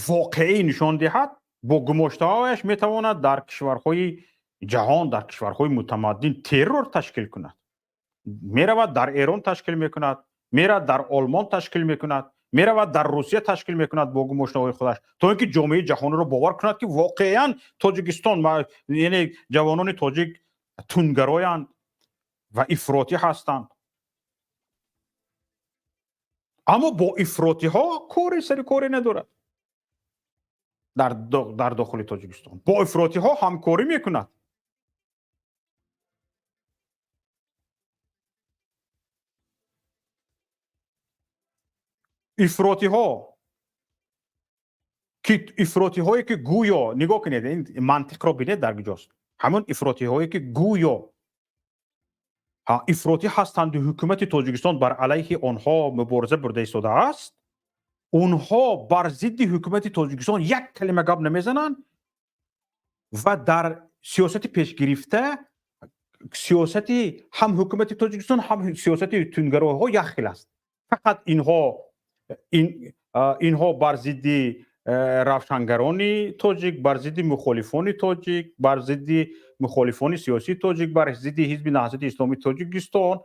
воқеӣ нишон диҳад, бо гумоштаҳояш метавонад дар кишварҳои ҷаҳон, дар кишварҳои мутамаддин террор ташкил кунад. Меравад, дар Эрон ташкил мекунад, меравад, дар Олмон ташкил мекунад, меравад, дар Русия ташкил мекунад бо гумоштаҳои худаш, то ин ки ҷомеаи ҷаҳониро бовар кунад, ки воқеан Тоҷикистон, яъне ҷавонони тоҷик тундгароянд ва ифротӣ ҳастанд. Аммо бо ифротиҳо кори сари коре надорад. Дар дохили Тоҷикистон бо ифротиҳо ҳамкорӣ мекунад. Ифротиҳо Ки ифротиҳое ки гӯё, нигоҳ кунед, ин мантиқро бинед дар куҷост, ҳамон ифротиҳое ки гӯё ифротӣ ҳастанду ҳукумати Тоҷикистон бар алайҳи онҳо мубориза бурда истодааст, онҳо бар зидди ҳукумати Тоҷикистон як калима гап намезананд ва дар сиёсати пешгирифта сиёсати ҳам ҳукумати Тоҷикистон, ҳам сиёсати тундгароҳо як хел аст. Фақат инҳо бар зидди равшангарони тоҷик, бар зидди мухолифони тоҷик, бар зидди мухолифони сиёсии тоҷик, бар зидди Ҳизби Наҳзати Исломии Тоҷикистон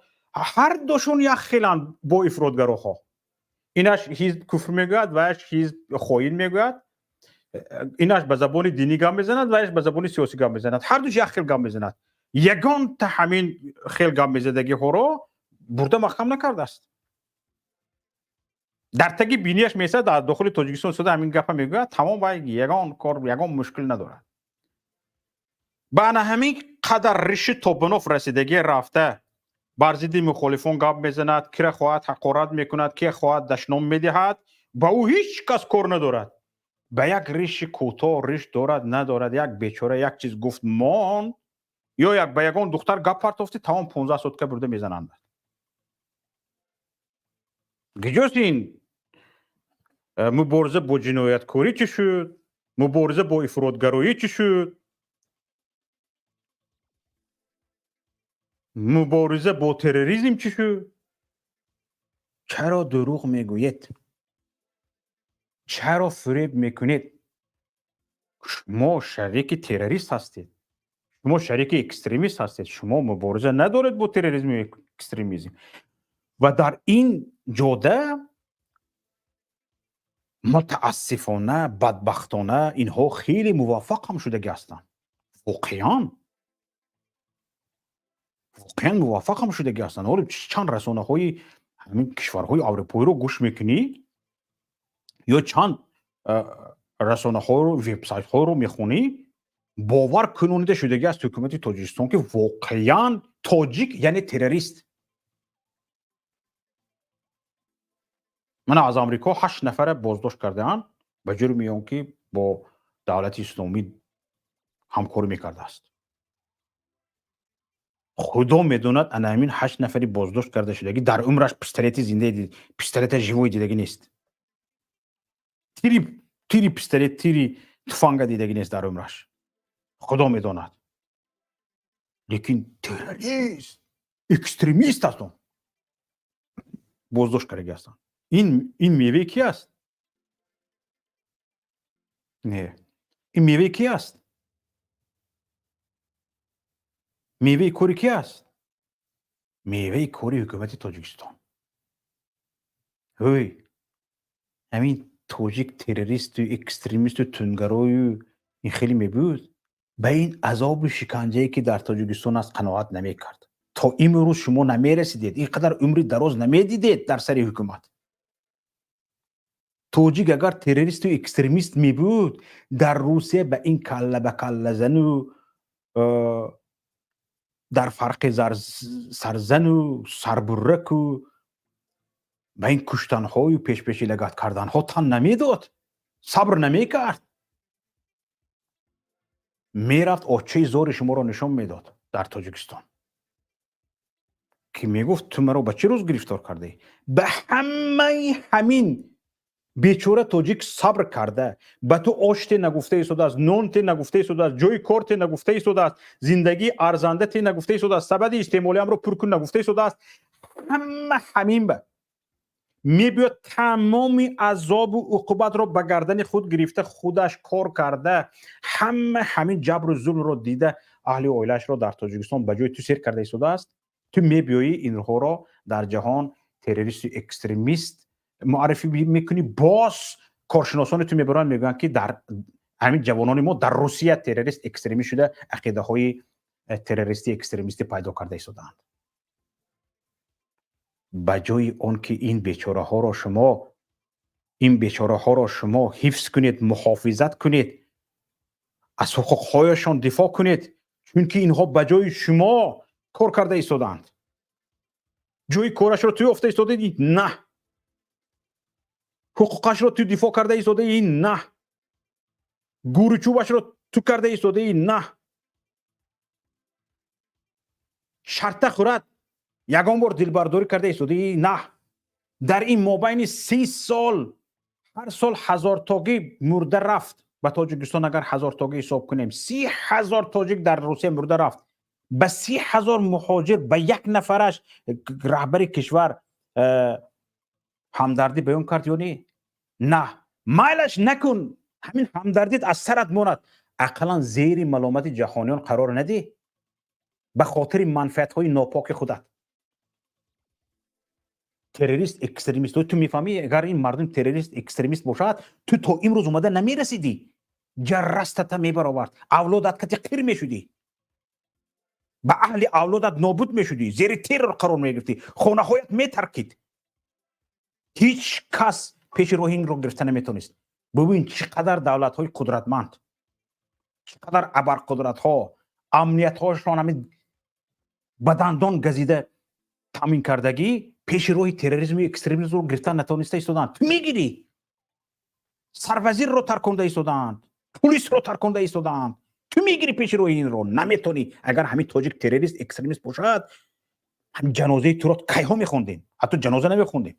ҳар душон як хеланд бо ифротгароҳо. Инаш ҳизб куфр мегӯяд, ваяш ҳизб хоин мегӯяд, инаш ба забони динӣ гап мезанад, ваяш ба забони сиёсӣ гап мезанад. Ҳар душ як хел гап мезанад. Ягонта ҳамин хел гап мезадагиҳоро бурда маҳкам накардааст. Дар таги бинияш месад, дар дохили Тоҷикистон истода ҳамин гапа мегӯяд, тамом, вай ягон кор, ягон мушкил надорад. Ба ана ҳамин қадар риши тобуноф расидагӣ рафта бар зидди мухолифон гап мезанад, кира хоҳад ҳақорат мекунад, ке хоҳад дашном медиҳад, ба ӯ ҳеҷ кас кор надорад. Ба як риши кӯтоҳ, риш дорад, надорад, як бечора як чиз гуфт, мон ё як ба ягон духтар гап партофти, тамом, 15 сутка бурда мезананд. Куҷост ин мубориза бо ҷинояткорӣ? Чӣ шуд? Мубориза бо ифротгароӣ чӣ шуд? Мубориза бо терроризм чӣ шуд? Чаро дурӯғ мегӯед? Чаро фиреб мекунед? Шумо шарики террорист ҳастед, шумо шарики экстремист ҳастед, шумо мубориза надоред бо терроризму экстремизм. Ва дар ин ҷода, мутаассифона, бадбахтона, инҳо хеле муваффақ ҳам шудагӣ ҳастанд. Воқеан, воқеан муваффақ ҳам шудагӣ ҳастанд. Ҳоло чанд расонаҳои ҳамин кишварҳои аврупоиро гӯш мекунӣ ё чанд расонаҳоро, вебсайтҳоро мехонӣ, бовар кунонида шудагӣ аст ҳукумати Тоҷикистон, ки воқеан тоҷик яъне террорист. Мана аз Амрико ҳашт нафара боздошт кардаанд ба ҷурми он ки бо Давлати Исломӣ ҳамкорӣ мекардааст. Худо медонад, ана ҳамин ҳашт нафари боздошт карда шудагӣ дар умраш пистолети зиндаи, пистолета живой дидагӣ нест, тири пистолет, тири туфанга дидагӣ нест дар умраш, худо медонад. Лекин террорист, экстремист аст, он боздошт кардагӣ ҳастанд. Ин меваи ки аст? Не, ин меваи ки аст? Меваи кори ки аст? Меваи кори ҳукумати Тоҷикистон. Ҳӯй, ҳамин тоҷик террористу экстремисту тунгарою ин хеле мебуд, ба ин азобу шиканҷае ки дар Тоҷикистон аст, қаноат намекард. То имрӯз шумо намерасидед, ин қадар умри дароз намедидед дар сари ҳукумат. Тоҷик агар террористу экстремист мебуд, дар Русия ба ин калла ба каллазану дар фарқи сарзану сарбурраку ба ин куштанҳою пешпеши лагат карданҳо тан намедод, сабр намекард, мерафт, очаи зори шуморо нишон медод дар Тоҷикистон, ки мегуфт: «Ту маро ба чӣ рӯз гирифтор кардаӣ?» Ба ҳамаи ҳамин бечора тоҷик сабр карда, ба ту оште нагуфта истодааст, нонте нагуфта истодааст, ҷои корте нагуфта истодааст, зиндагии арзандате нагуфта истодааст, сабади истеъмолиамро пур кун нагуфта истодааст. Ҳама ҳамин ба мебиёд, тамоми азобу уқубатро ба гардани худ гирифта, худаш кор карда, ҳама ҳамин ҷабру зулмро дида, аҳли оилаашро дар Тоҷикистон ба ҷои ту сер карда истодааст. Ту мебиёӣ, инҳоро дар ҷаҳон террористу экстремист муаррифӣ мекунӣ. Боз коршиносони ту мебаранд, мегӯянд, ки дар ҳамин ҷавонони мо дар Русия террорист, экстремист шуда, ақидаҳои террористӣ, экстремистӣ пайдо карда истодаанд. Ба ҷои он ки ин бечораҳоро шумо ҳифз кунед, муҳофизат кунед, аз ҳуқуқҳояшон дифоъ кунед, чунки инҳо ба ҷои шумо кор карда истодаанд, ҷои корашро ту ёфта истодаӣ, на ҳуқуқашро ту дифоъ карда истодаӣ, на Гӯру чӯбашро ту карда истодаӣ? На. Шарта хӯрад, ягон бор дилбардорӣ карда истодаӣ? На. Дар ин мобайни 30 сол ҳар сол ҳазортогӣ мурда рафт. Ба Тоҷикистон агар ҳазортогӣ ҳисоб кунем, 30 000 тоҷик дар Русия мурда рафт. Ба 30 000 муҳоҷир ба як нафараш раҳбари кишвар ҳамдардӣ баён кард ё не? На. Майлаш, накун, ҳамин ҳамдардит аз сарат монад, ақаллан зери маломати ҷаҳониён қарор надиҳ ба хотири манфиатҳои нопоки худат. Террорист, экстремист, ту мефаҳмӣ, агар ин мардум террорист, экстремист бошад, ту то имрӯз омада намерасидӣ. Ҷаррастата мебаровард, авлодат кати қир мешудӣ, ба аҳли авлодат нобуд мешудӣ, зери террор қарор мегирифтӣ, хонаҳоят метаркид. Ҳеҷ кас пеши роҳи инро гирифта наметонист. Бубин, чӣ қадар давлатҳои қудратманд, чӣ қадар абарқудратҳо амниятҳошон ҳамин ба дандон газида таъмин кардагӣ пеши роҳи терроризму экстремизмро гирифтан натониста истодаанд. Ту мегирӣ? Сарвазирро тарконда истодаанд, пулисро тарконда истодаанд, ту мегирӣ пеши роҳи инро? Наметонӣ. Агар ҳамин тоҷик террорист, экстремист бошад, ҳамин ҷанозаи туро кайҳо мехондем? Ҳатто ҷаноза намехондем,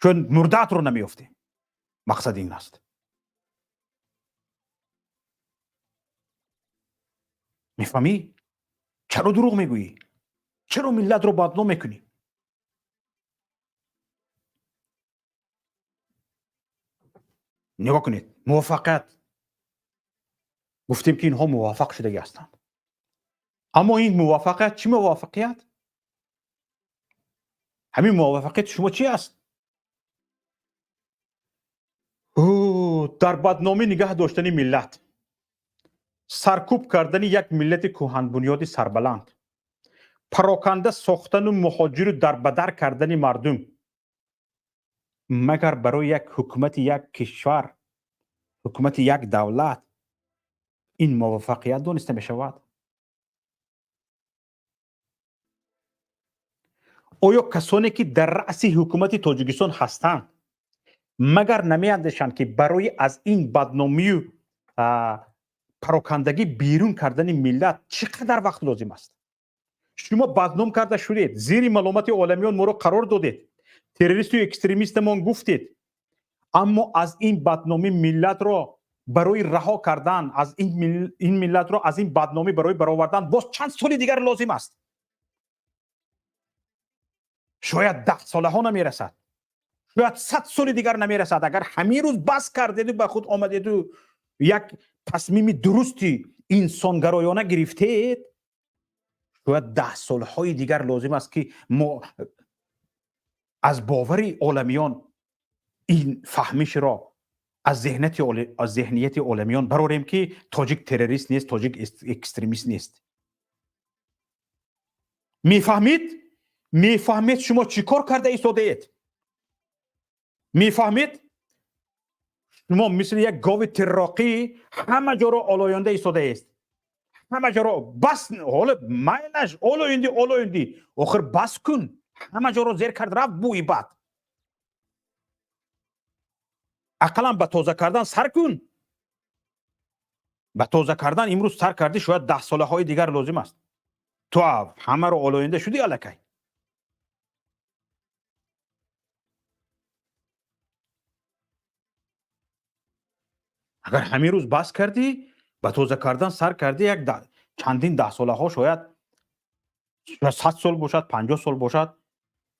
чун мурдаатро намеёфтем. Мақсад ин аст. Мефаҳмӣ, чаро дурӯғ мегӯӣ? Чаро миллатро бадном мекунӣ? Нигоҳ кунед, муваффақият гуфтем, ки инҳо муваффақ шудагӣ ҳастанд. Аммо ин муваффақият чӣ муваффақият? Ҳамин муваффақияти шумо чӣ аст? Дар бадномӣ нигаҳ доштани миллат, саркӯб кардани як миллати кӯҳанбунёди сарбаланд, пароканда сохтану муҳоҷиру дарбадар кардани мардум. Магар барои як ҳукумати як кишвар, ҳукумати як давлат ин муваффақият дониста мешавад? Оё касоне ки дар раъси ҳукумати Тоҷикистон ҳастанд, магар намеандешанд, ки барои аз ин бадномию парокандагӣ берун кардани миллат чӣ қадар вақт лозим аст? Шумо бадном карда шудед, зери маломати оламиён моро қарор додед, террористу экстремистамон гуфтед, аммо аз ин бадномӣ миллатро барои раҳо кардан, аз ин миллатро аз ин бадномӣ барои баровардан боз чанд соли дигар лозим аст? Шояд 10 солаҳо намерасад, шояд 100 соли дигар намерасад. Агар ҳамин рӯз бас кардеду ба худ омадеду як тасмими дурусти инсонгароёна гирифтед, шояд 10 солҳои дигар лозим аст, ки мо аз бовари оламиён ин фаҳмишро аз зеҳнияти оламиён барорем, ки тоҷик террорист нест, тоҷик экстремист нест. Мефаҳмид? Мефаҳмед, шумо чӣ кор карда истодаед? Мефаҳмед, шумо мисли як гови тирроқӣ ҳама ҷоро олоёнда истодаест, ҳама ҷоро. Бас, ҳоло майлаш, олоинди, олоинди, охир бас кун. Ҳама ҷоро зер кард, рафт бӯи бад. Ақаллан ба тоза кардан сар кун. Ба тоза кардан имрӯз сар кардӣ, шояд 10 солаҳои дигар лозим аст. Ту ҳамаро олоинда шудӣ аллакай. Агар ҳамин рӯз бас кардӣ, ба тоза кардан сар кардӣ, як чандин 10 солаҳо, шояд 100 сол бошад, 50 сол бошад,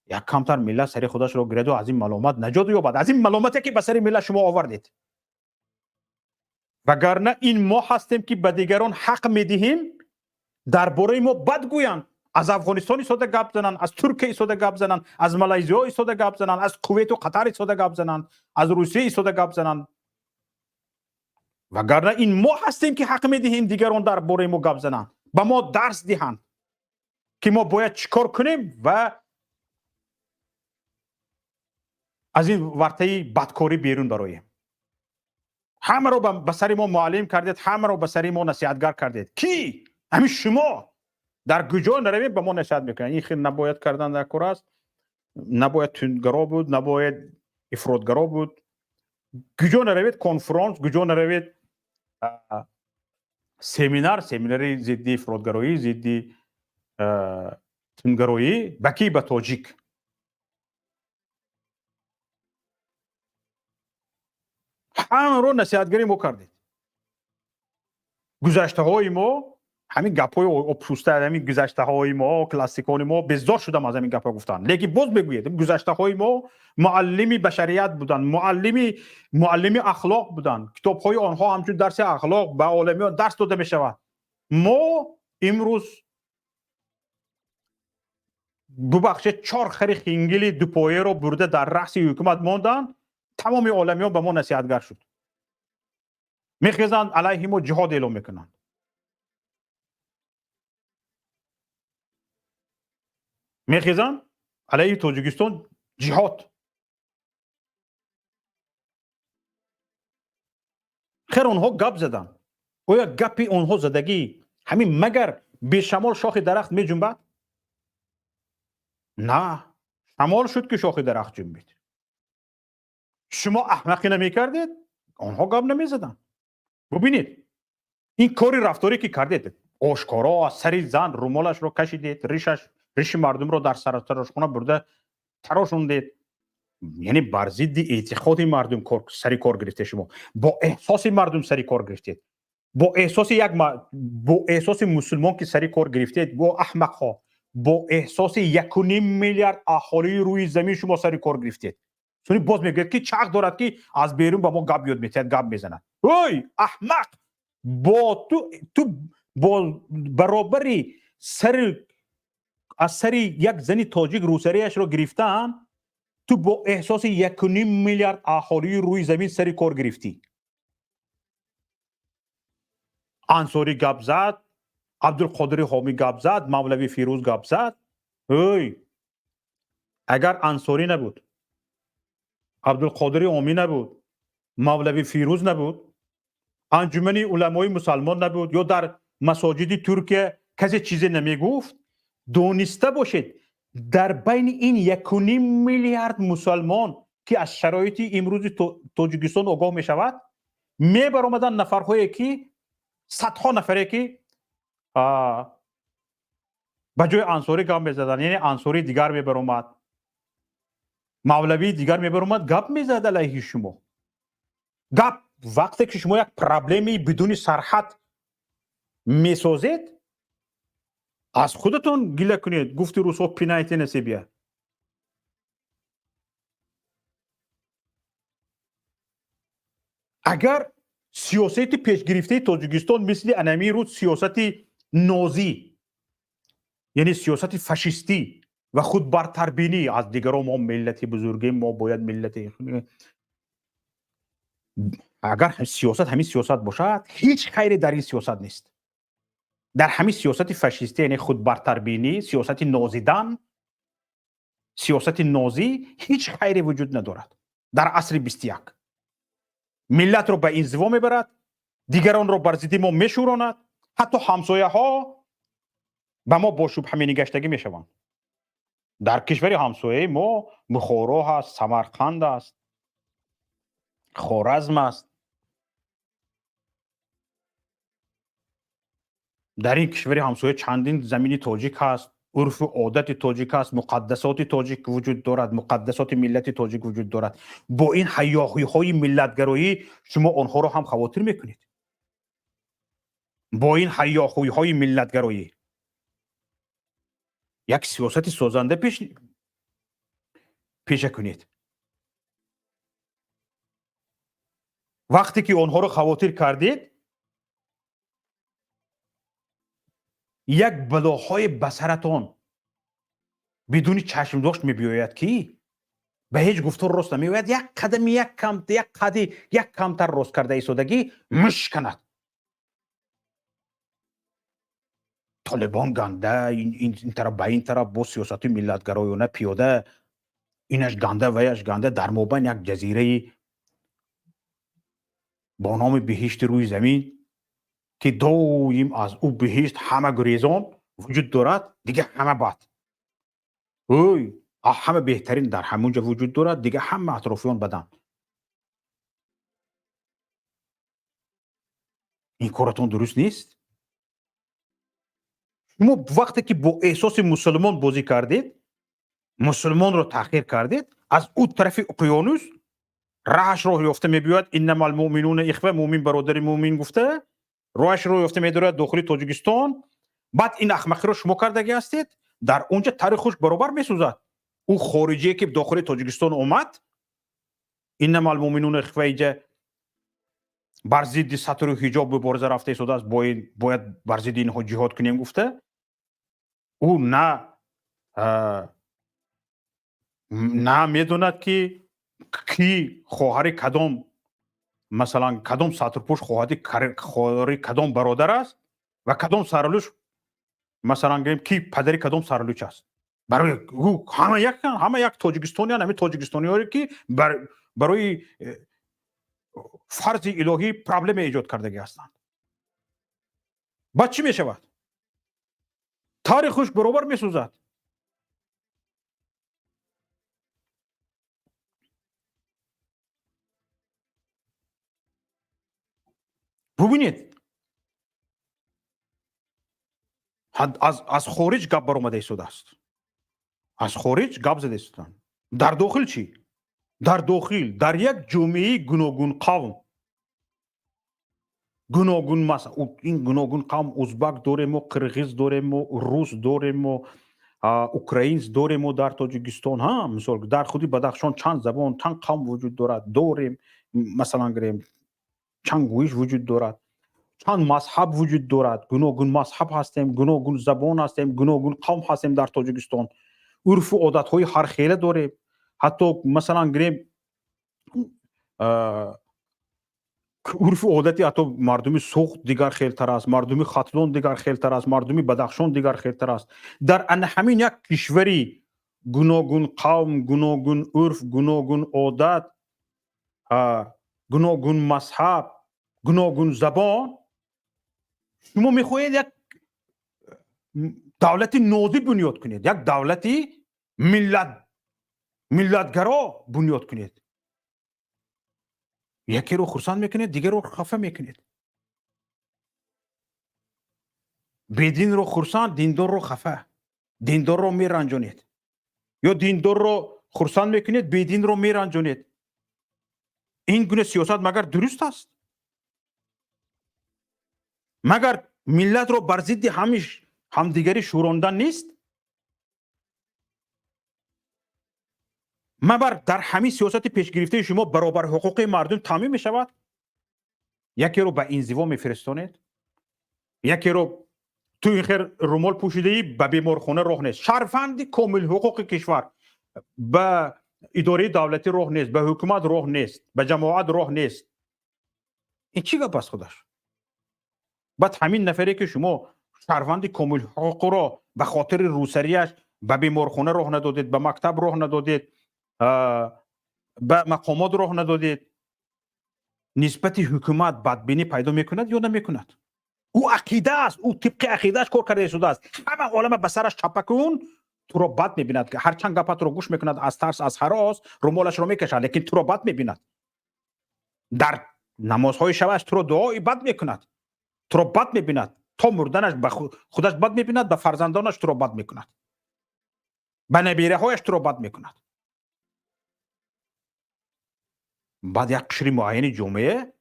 як камтар миллат сари худашро гираду аз ин маломат наҷот ёбад, аз ин маломате ки ба сари миллат шумо овардед. Вагарна ин мо ҳастем, ки ба дигарон ҳақ медиҳем дар бораи мо бад гӯянд, аз Афғонистон истода гап зананд, аз Туркия истода гап зананд, аз Малайзиё истода гап зананд, аз Кувейту Қатар истода гап зананд, аз Русия истода гап зананд. Вагарна ин мо ҳастем, ки ҳақ медиҳем дигарон дар бораи мо гап зананд, ба мо дарс диҳанд, ки мо бояд чӣ кор кунем ва аз ин вартаи бадкорӣ берун бароем. Ҳамаро ба сари мо муаллим кардед, ҳамаро ба сари мо насиҳатгар кардед. Ки ҳамин шумо дар куҷо наравем, ба мо насиҳат мекунанд: ин хел набояд кардан, дар кор аст, набояд тундгаро буд, набояд. Ифротгаро буд. Куҷо наравед, конфронс, куҷо наравед, семинар, семинари зидди ифротгароӣ, зидди тундгароӣ. Ба кӣ? Ба тоҷик. Ҳамаро насиҳатгари мо кардед. Гузаштаҳои мо, ҳамин гапҳои обшуста, ҳамин гузаштаҳои мо, классикони мо, безор шудам аз ҳамин гапҳо гуфтан, лекин боз мегӯед, гузаштаҳои мо муаллими башарият буданд, муаллими ахлоқ буданд. Китобҳои онҳо ҳамчун дарси ахлоқ ба оламиён дарс дода мешавад. Мо имрӯз, бубахшед, чор хари хингили дупояро бурда дар раъси ҳукумат монданд, тамоми оламиён ба мо насиҳатгар шуд. Мехезанд, алайҳи мо ҷиҳод эълон мекунанд. Мехезанд, алайҳи Тоҷикистон ҷиҳод. Хер, онҳо гап заданд. Оё гапи онҳо задагӣ ҳамин магар бешамол шохи дарахт меҷунбад? На, шамол шуд, ки шохи дарахт ҷунбид. Шумо аҳмақӣ намекардед, онҳо гап намезаданд. Бубинед, ин кори рафторе, ки кардед, ошкоро аз сари зан румолашро кашидед, ришаш, риши мардумро дар саратарошхона бурда тарошондед, яъне бар зидди эътиқоди мардум сари кор гирифтед. Шумо бо эҳсоси мардум сари кор гирифтед, бо эҳсоси як, бо эҳсоси мусулмон, ки сари кор гирифтед, бо аҳмақҳо, бо эҳсоси 1,5 миллиард аҳолии рӯи замин шумо сари кор гирифтед. Сони боз мегӯяд, ки чӣ ҳақ дорад, ки аз берун ба мо гап ёд метиҳад, гап мезанад. Ой, аҳмақ, бо ту бо баробари сари аз сари як зани тоҷик рӯсариашро гирифтаанд, ту бо эҳсоси 1,5 миллиард аҳолии рӯи замин сари кор гирифтӣ. Ансорӣ гап зад, Абдулқодири Ҳомӣ гап зад, Мавлави Фирӯз гап зад. Ой, агар Ансорӣ набуд, Абдулқодири Ҳомӣ набуд, Мавлави Фирӯз набуд, Анҷумани уламои мусалмон набуд ё дар масоҷиди Туркия касе чизе намегуфт, дониста бошед, дар байни ин 1,5 миллиард мусалмон, ки аз шароити имрӯзи Тоҷикистон огоҳ мешавад, мебаромаданд нафарҳое, ки садҳо нафаре, ки ба ҷои Ансорӣ гап мезаданд. Яъне Ансории дигар мебаромад, мавлавии дигар мебаромад, гап мезад алайҳи шумо. Гап вақте ки шумо як проблемаи бидуни сарҳад месозед, аз худатон гила кунед. Гуфти русҳо, пеняйте на себя. Агар сиёсати пешгирифтаи Тоҷикистон мисли анамин рӯз сиёсати нозӣ, яъне сиёсати фашистӣ ва худбартарбинӣ аз дигарон, мо миллати бузургем, мо бояд миллати, агар сиёсат ҳамин сиёсат бошад, ҳеҷ хайре дар ин сиёсат нест. Дар ҳамин сиёсати фашистӣ, яъне худбартарбинӣ, сиёсати нозидан, сиёсати нозӣ, ҳеҷ хайре вуҷуд надорад. Дар асри 21 миллатро ба инзиво мебарад, дигаронро бар зидди мо мешӯронад, ҳатто ҳамсояҳо ба мо бо шубҳа менигаштагӣ мешаванд. Дар кишвари ҳамсояи мо Бухоро ҳаст, Самарқанд аст, Хоразм аст. Дар ин кишвари ҳамсоя чандин замини тоҷик ҳаст, урфу одати тоҷик ҳаст, муқаддасоти тоҷик вуҷуд дорад, муқаддасоти миллати тоҷик вуҷуд дорад. Бо ин ҳайёҳиҳои миллатгароӣ шумо онҳоро ҳам хавотир мекунед. Бо ин ҳайёҳуйҳои миллатгароӣ як сиёсати созанда пеша кунед. Вақте ки онҳоро хавотир кардед, як балоҳое ба саратон бидуни чашмдошт мебиёяд, ки ба ҳеҷ гуфтор рост намеояд. Як қадами як кам, як қади як камтар рост карда истодагӣ мешканад. Толибон ганда, ин тараф, ба ин тараф бо сиёсати миллатгароёна пиёда, инаш ганда, ваяш ганда, дар мобайн як ҷазираи бо номи биҳишти рӯи замин, ки доим аз ӯ биҳишт ҳама гурезон вуҷуд дорад. Дига ҳама бад. Ой, Ҳама беҳтарин дар ҳамонҷо вуҷуд дорад, дига ҳама атрофиён баданд. Ин коратон дуруст нест. Шумо вақте ки бо эҳсоси мусулмон бозӣ кардед, мусулмонро таҳқир кардед, аз ӯ тарафи уқёнус роҳашро ёфта мебиёяд. Иннамал муъминуна ихва, муъмин бародари муъмин гуфта роҳашро ёфта медорад дохили Тоҷикистон. Баъд ин ахмақиро шумо кардагӣ ҳастед, дар онҷа тари хушк баробар месӯзад. Ӯ хориҷие ки дохили Тоҷикистон омад, иннамал муъминуна ихва, иҷа бар зидди сатру ҳиҷоб мубориза рафта истодааст, бояд бар зидди инҳо ҷиҳод кунем гуфта, ӯ на медонад, ки кӣ хоҳари кадом, масалан, кадом сатрпӯш хоҳари кадом бародар аст ва кадом сарлӯч, масалан гӯем, ки падари кадом сарлӯч аст. Барои ӯ ҳама яканд, ҳама як тоҷикистониан. Ҳамин тоҷикистониҳое ки барои фарзи илоҳӣ проблема эҷод кардагӣ ҳастанд. Баъд чӣ мешавад? Тари хушк баробар месӯзад. Бубинед, аз хориҷ гап баромада истодааст, аз хориҷ гап зада истоданд. Дар дохил чӣ? Дар дохил, дар як ҷомеаи гуногун қавм, гуногун, ин гуногун қавм, узбак доремо, қирғиз доремо, рус доремо, украинс доремо дар Тоҷикистон. Ҳа, мисол, дар худи Бадахшон чанд забон, чанд қавм вуҷуд дорад, дорем, масалан гирем, чанд гӯиш вуҷуд дорад, чанд мазҳаб вуҷуд дорад. Гуногун мазҳаб ҳастем, гуногун забон ҳастем, гуногун қавм ҳастем дар Тоҷикистон. Урфу одатҳои ҳархела дорем. Ҳатто, масалан гирем, урфу одати ҳатто мардуми Суғд дигар хелтар аст, мардуми Хатлон дигар хелтар аст, мардуми Бадахшон дигар хелтар аст. Дар ана ҳамин як кишвари гуногун қавм, гуногун урф, гуногун одат, гуногун мазҳаб, гуногун забон, шумо мехоҳед як давлати нозӣ бунёд кунед, як давлати миллатгаро бунёд кунед. Якеро хурсанд мекунед, дигарро хафа мекунед, бединро хурсанд, диндорро хафа, диндорро меранҷонед ё диндорро хурсанд мекунед, бединро меранҷонед. Ин гуна сиёсат магар дуруст аст? Магар миллатро бар зидди ҳамдигарӣ шӯрондан нест? Магар дар ҳамин сиёсати пешгирифтаи шумо баробар ҳуқуқи мардум таъмин мешавад? Якеро ба инзиво мефиристонед, якеро ту ин хел румол пӯшидаӣ, ба беморхона роҳ нест. Шаҳрванди комилҳуқуқи кишвар ба идораи давлатӣ роҳ нест, ба ҳукумат роҳ нест, ба ҷамоат роҳ нест. Ин чӣ гап аст худаш? Баъд ҳамин нафаре ки шумо шаҳрванди комилҳуқуқро ба хотири рӯсарияш ба беморхона роҳ надодед, ба мактаб роҳ надодед, ба мақомот роҳ надодед, нисбати ҳукумат бадбинӣ пайдо мекунад ё намекунад? Ӯ ақида аст, ӯ тибқи ақидааш кор карда истодааст. Ҳама олама ба сараш чапа кун, туро бад мебинад. Ҳарчанд гапатро гӯш мекунад, аз тарс, аз ҳарос румолашро мекашад, лекин туро бад мебинад. Дар намозҳои шабаш туро дуои бад мекунад, туро бад мебинад. То мурданаш ба худаш бад мебинад, ба фарзандонаш туро бад мекунад, ба набираҳояш туро бад мекунад. Баъд як қишри муайяни ҷомеа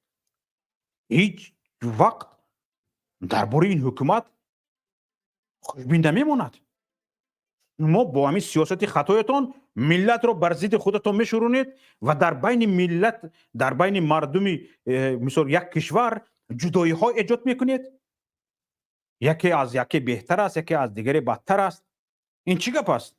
ҳеҷ вақт дар бораи ин ҳукумат хушбин намемонад. Шумо бо ҳамин сиёсати хатоятон миллатро бар зидди худатон мешӯронед ва дар байни миллат, дар байни мардуми мисол як кишвар ҷудоиҳо эҷод мекунед. Яке аз яке беҳтар аст, яке аз дигаре бадтар аст. Ин чӣ гап аст?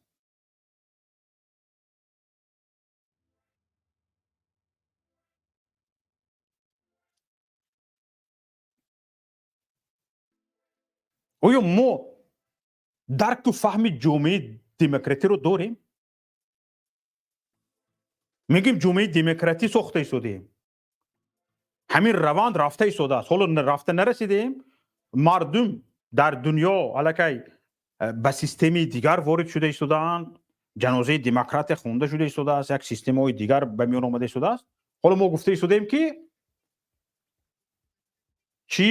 Оё мо дарку фаҳми ҷомеаи демократиро дорем? Мегӯем, ҷомеаи демократӣ сохта истодаем. Ҳамин раванд рафта истодааст, ҳоло рафта нарасидаем. Мардум дар дунё аллакай ба системаи дигар ворид шуда истодаанд. Ҷанозаи демократия хонда шуда истодааст, як системаҳои дигар ба миён омада истодааст. Ҳоло мо гуфта истодаем, ки чӣ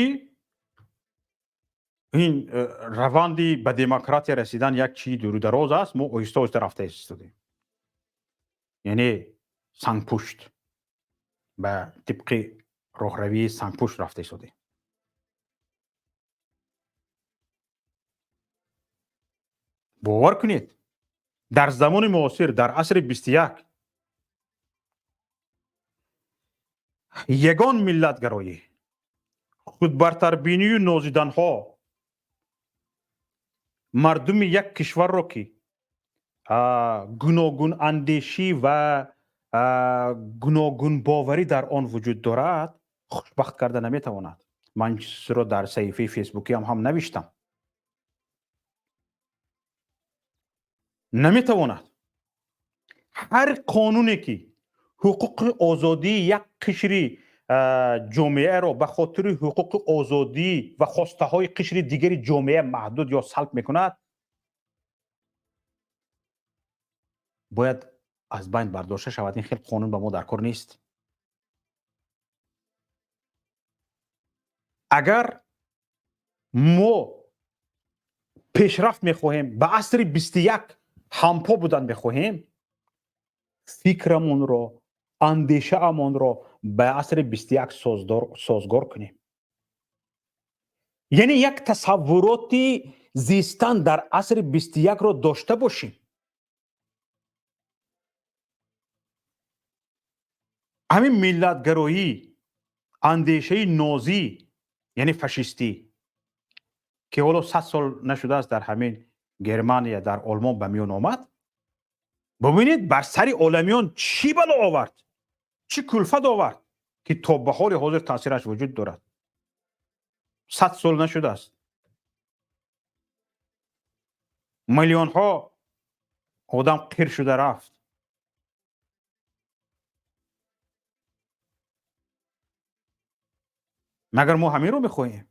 ин раванди ба демократия расидан як чии дурудароз аст, мо оҳиста оҳиста рафта истодаем, яъне сангпушт ба тибқи роҳравии сангпушт рафта истодаем. Бовар кунед, дар замони муосир, дар асри 21, ягон миллатгароӣ, худбартарбинию нозиданҳо мардуми як кишварро, ки гуногунандешӣ ва гуногунбоварӣ дар он вуҷуд дорад, хушбахт карда наметавонад. Ман чизро дар саҳифаи фейсбукиам ҳам навиштам. Наметавонад. Ҳар қонуне, ки ҳуқуқи озодии як қишри ҷомеаро ба хотири ҳуқуқи озодӣ ва хостаҳои қишри дигари ҷомеа маҳдуд ё салб мекунад, бояд аз байн бардошта шавад. Ин хел қонун ба мо дар кор нест. Агар мо пешрафт мехоҳем, ба асри 21 ҳампо будан мехоҳем, фикрамонро, андешаамонро ба асри 21 созгор кунем, яъне як тасаввуроти зистан дар асри 21-ро дошта бошем. Ҳамин миллатгароӣ, андешаи нозӣ, яъне фашистӣ, ки ҳоло 100 сол нашудааст дар ҳамин Германия, дар Олмон ба миён омад, бубинед, бар сари оламиён чӣ бало овард, чӣ кулфат овард, ки то ба ҳоли ҳозир таъсираш вуҷуд дорад. 100 сол нашудааст, миллионҳо одам қир шуда рафт. Магар мо ҳаминро мехоҳем?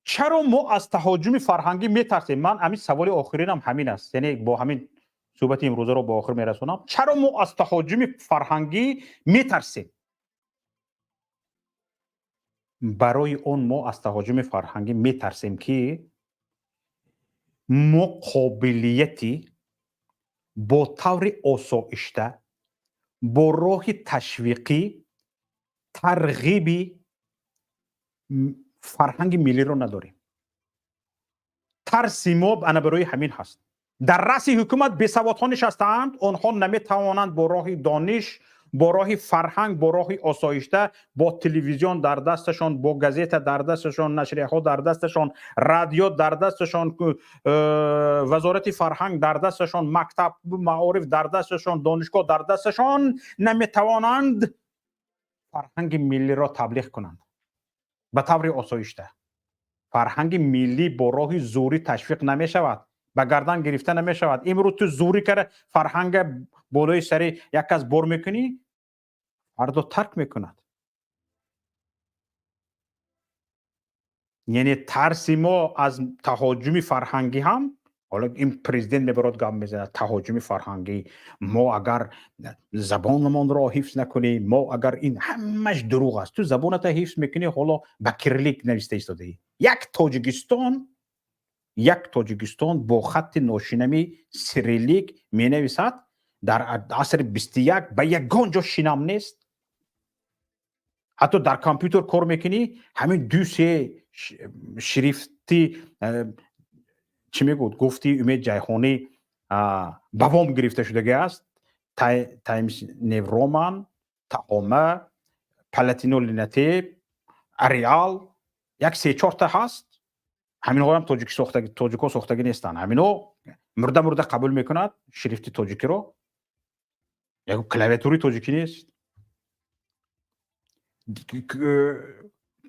Чаро мо аз таҳоҷуми фарҳангӣ метарсем? Ман ҳамин саволи охиринам ҳамин аст, яъне бо ҳамин суҳбати имрӯзаро ба охир мерасонам. Чаро мо аз таҳоҷуми фарҳангӣ метарсем? Барои он мо аз таҳоҷуми фарҳангӣ метарсем, ки мо қобилияти бо таври осоишта, бо роҳи ташвиқӣ тарғиби фарҳанги миллиро надорем. Тарси мо ана барои ҳамин ҳаст. Дар раъси ҳукумат бесаводҳо нишастаанд, онҳо наметавонанд бо роҳи дониш, бо роҳи фарҳанг, бо роҳи осоишта, бо телевизион дар дасташон, бо газета дар дасташон, нашрияҳо дар дасташон, радио дар дасташон, вазорати фарҳанг дар дасташон, мактаб, маориф дар дасташон, донишгоҳ дар дасташон, наметавонанд фарҳанги миллиро таблиғ кунанд ба таври осоишта. Фарҳанги миллӣ бо роҳи зӯрӣ ташвиқ намешавад, ба гардан гирифта намешавад. Имрӯз ту зӯрӣ карда фарҳанга болои сари як кас бор мекунӣ, фардо тарк мекунад. Яъне тарси мо аз таҳоҷуми фарҳангӣ ҳам, ҳоло ин президент мебарод, гап мезанад: таҳоҷуми фарҳангӣ, мо агар забонамонро ҳифз накунем, мо агар ин, ҳамаш дурӯғ аст. Ту забоната ҳифз мекунӣ, ҳоло ба кириллик нависта истодаӣ. Як Тоҷикистон, як Тоҷикистон бо хатти ношинами сириллик менависад. Дар асри 21 ба ягон ҷо шинам нест. Ҳатто дар компютер кор мекунӣ, ҳамин ду се шрифти, чӣ мегӯд, гуфти Умед Ҷайҳонӣ, ба вом гирифта шудагӣ аст: Times New Roman, Tahoma, Palatino Linate, Arial, як се чорта ҳаст. Ҳаминҳоам тоҷикҳо сохтагӣ нестанд. Ҳаминҳо мурда мурда қабул мекунад шрифти тоҷикиро. Як клавиатури тоҷикӣ нест.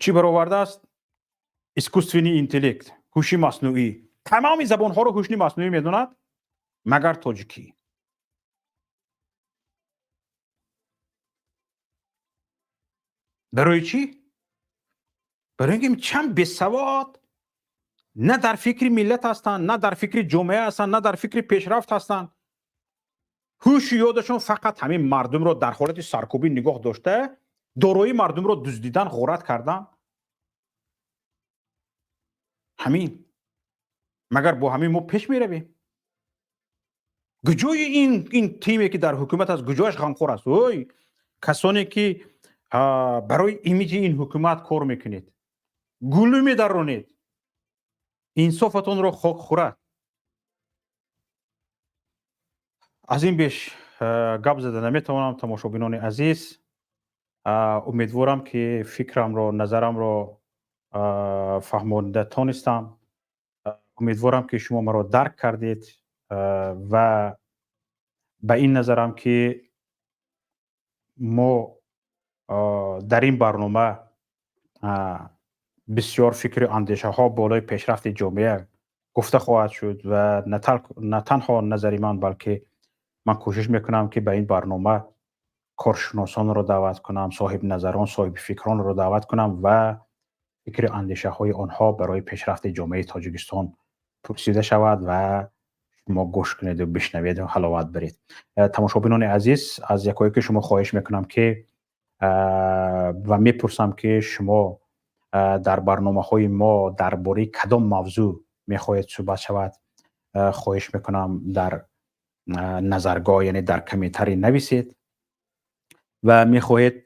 Чӣ баровардааст? Искусственный интеллект, ҳуши маснуӣ. Тамоми забонҳоро ҳуши маснуӣ медонад, магар тоҷикӣ. Барои чӣ? Барои ин ки чанд бесавод на дар фикри миллат ҳастанд, на дар фикри ҷомеа ҳастанд, на дар фикри пешрафт ҳастанд. Ҳушу ёдашон фақат ҳамин мардумро дар ҳолати саркӯбӣ нигоҳ дошта, дорои мардумро дуздидан, ғорат кардан. Ҳамин. Магар бо ҳамин мо пеш меравем? Куҷои ин тиме, ки дар ҳукумат аст, куҷояш ғамхор аст? Ой, касоне ки барои имиҷи ин ҳукумат кор мекунед, гулӯ медаронед, инсофатонро хок хӯрад. Аз ин беш гап зада наметавонам, тамошобинони азиз. Умедворам, ки фикрамро, назарамро фаҳмонида тонистам. Умедворам, ки шумо маро дарк кардед ва ба ин назарам, ки мо дар ин барнома бисёр фикру андешаҳо болои пешрафти ҷомеа гуфта хоҳад шуд ва на танҳо назари ман, балки ман кӯшиш мекунам, ки ба ин барнома коршиносонро даъват кунам, соҳибназарон, соҳибфикронро даъват кунам ва фикру андешаҳои онҳо барои пешрафти ҷомеаи Тоҷикистон пурсида шавад ва шумо гӯш кунеду бишнаведу ҳаловат баред. Тамошобинони азиз, аз якояки шумо хоҳиш мекунам, ки ва мепурсам, ки шумо дар барномаҳои мо дар бораи кадом мавзӯъ мехоҳед суҳбат шавад, хоҳиш мекунам, дар назаргоҳ, яъне дар комментарий нависед ва мехоҳед,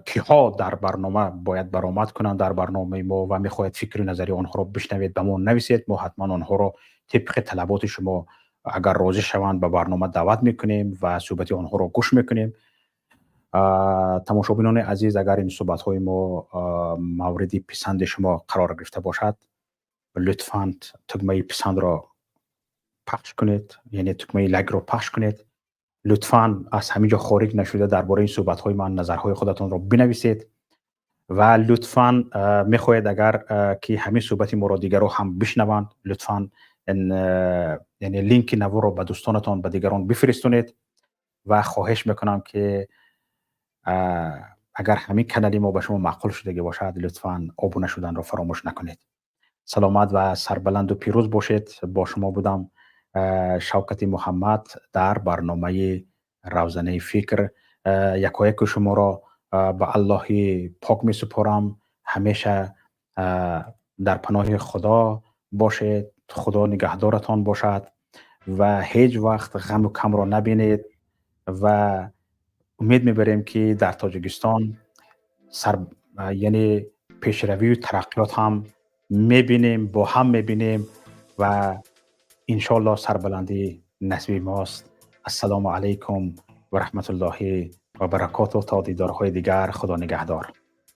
киҳо дар барнома бояд баромад кунанд дар барномаи мо ва мехоҳед фикру назари онҳоро бишнавед, ба мо нависед. Мо ҳатман онҳоро тибқи талаботи шумо, агар розӣ шаванд, ба барнома даъват мекунем ва суҳбати онҳоро гӯш мекунем. Тамошобинони азиз, агар ин суҳбатҳои мо мавриди писанди шумо қарор гирифта бошад, лутфан тугмаи писандро пахш кунед, яъне тугмаи лайкро пахш кунед. Лутфан аз ҳамин ҷо хориҷ нашуда, дар бораи ин суҳбатҳои ман назарҳои худатонро бинависед ва лутфан мехоҳед, агар ки ҳамин суҳбати моро дигарро ҳам бишнаванд, лутфан, яъне линки наворро ба дӯстонатон, ба дигарон бифиристонед. Ва хоҳиш мекунам, ки агар ҳамин канали мо ба шумо маъқул шудагӣ бошад, лутфан обуна шуданро фаромӯш накунед. Саломат ва сарбаланду пирӯз бошед. Бо шумо будам, Шавкати Муҳаммад, дар барномаи Равзанаи фикр. Якояки шуморо ба Аллоҳи пок месупорам. Ҳамеша дар паноҳи Худо бошед, Худо нигаҳдоратон бошад ва ҳеҷ вақт ғаму камро набинед. Ва умед мебарем, ки дар Тоҷикистон сар, яъне пешравию тараққиёт ҳам мебинем, бо ҳам мебинем ва иншоаллоҳ сарбаландӣ насиби мост. Ассалому алайкум ва раҳматуллоҳи ва баракоту. То дидорҳои дигар, Худо нигаҳдор.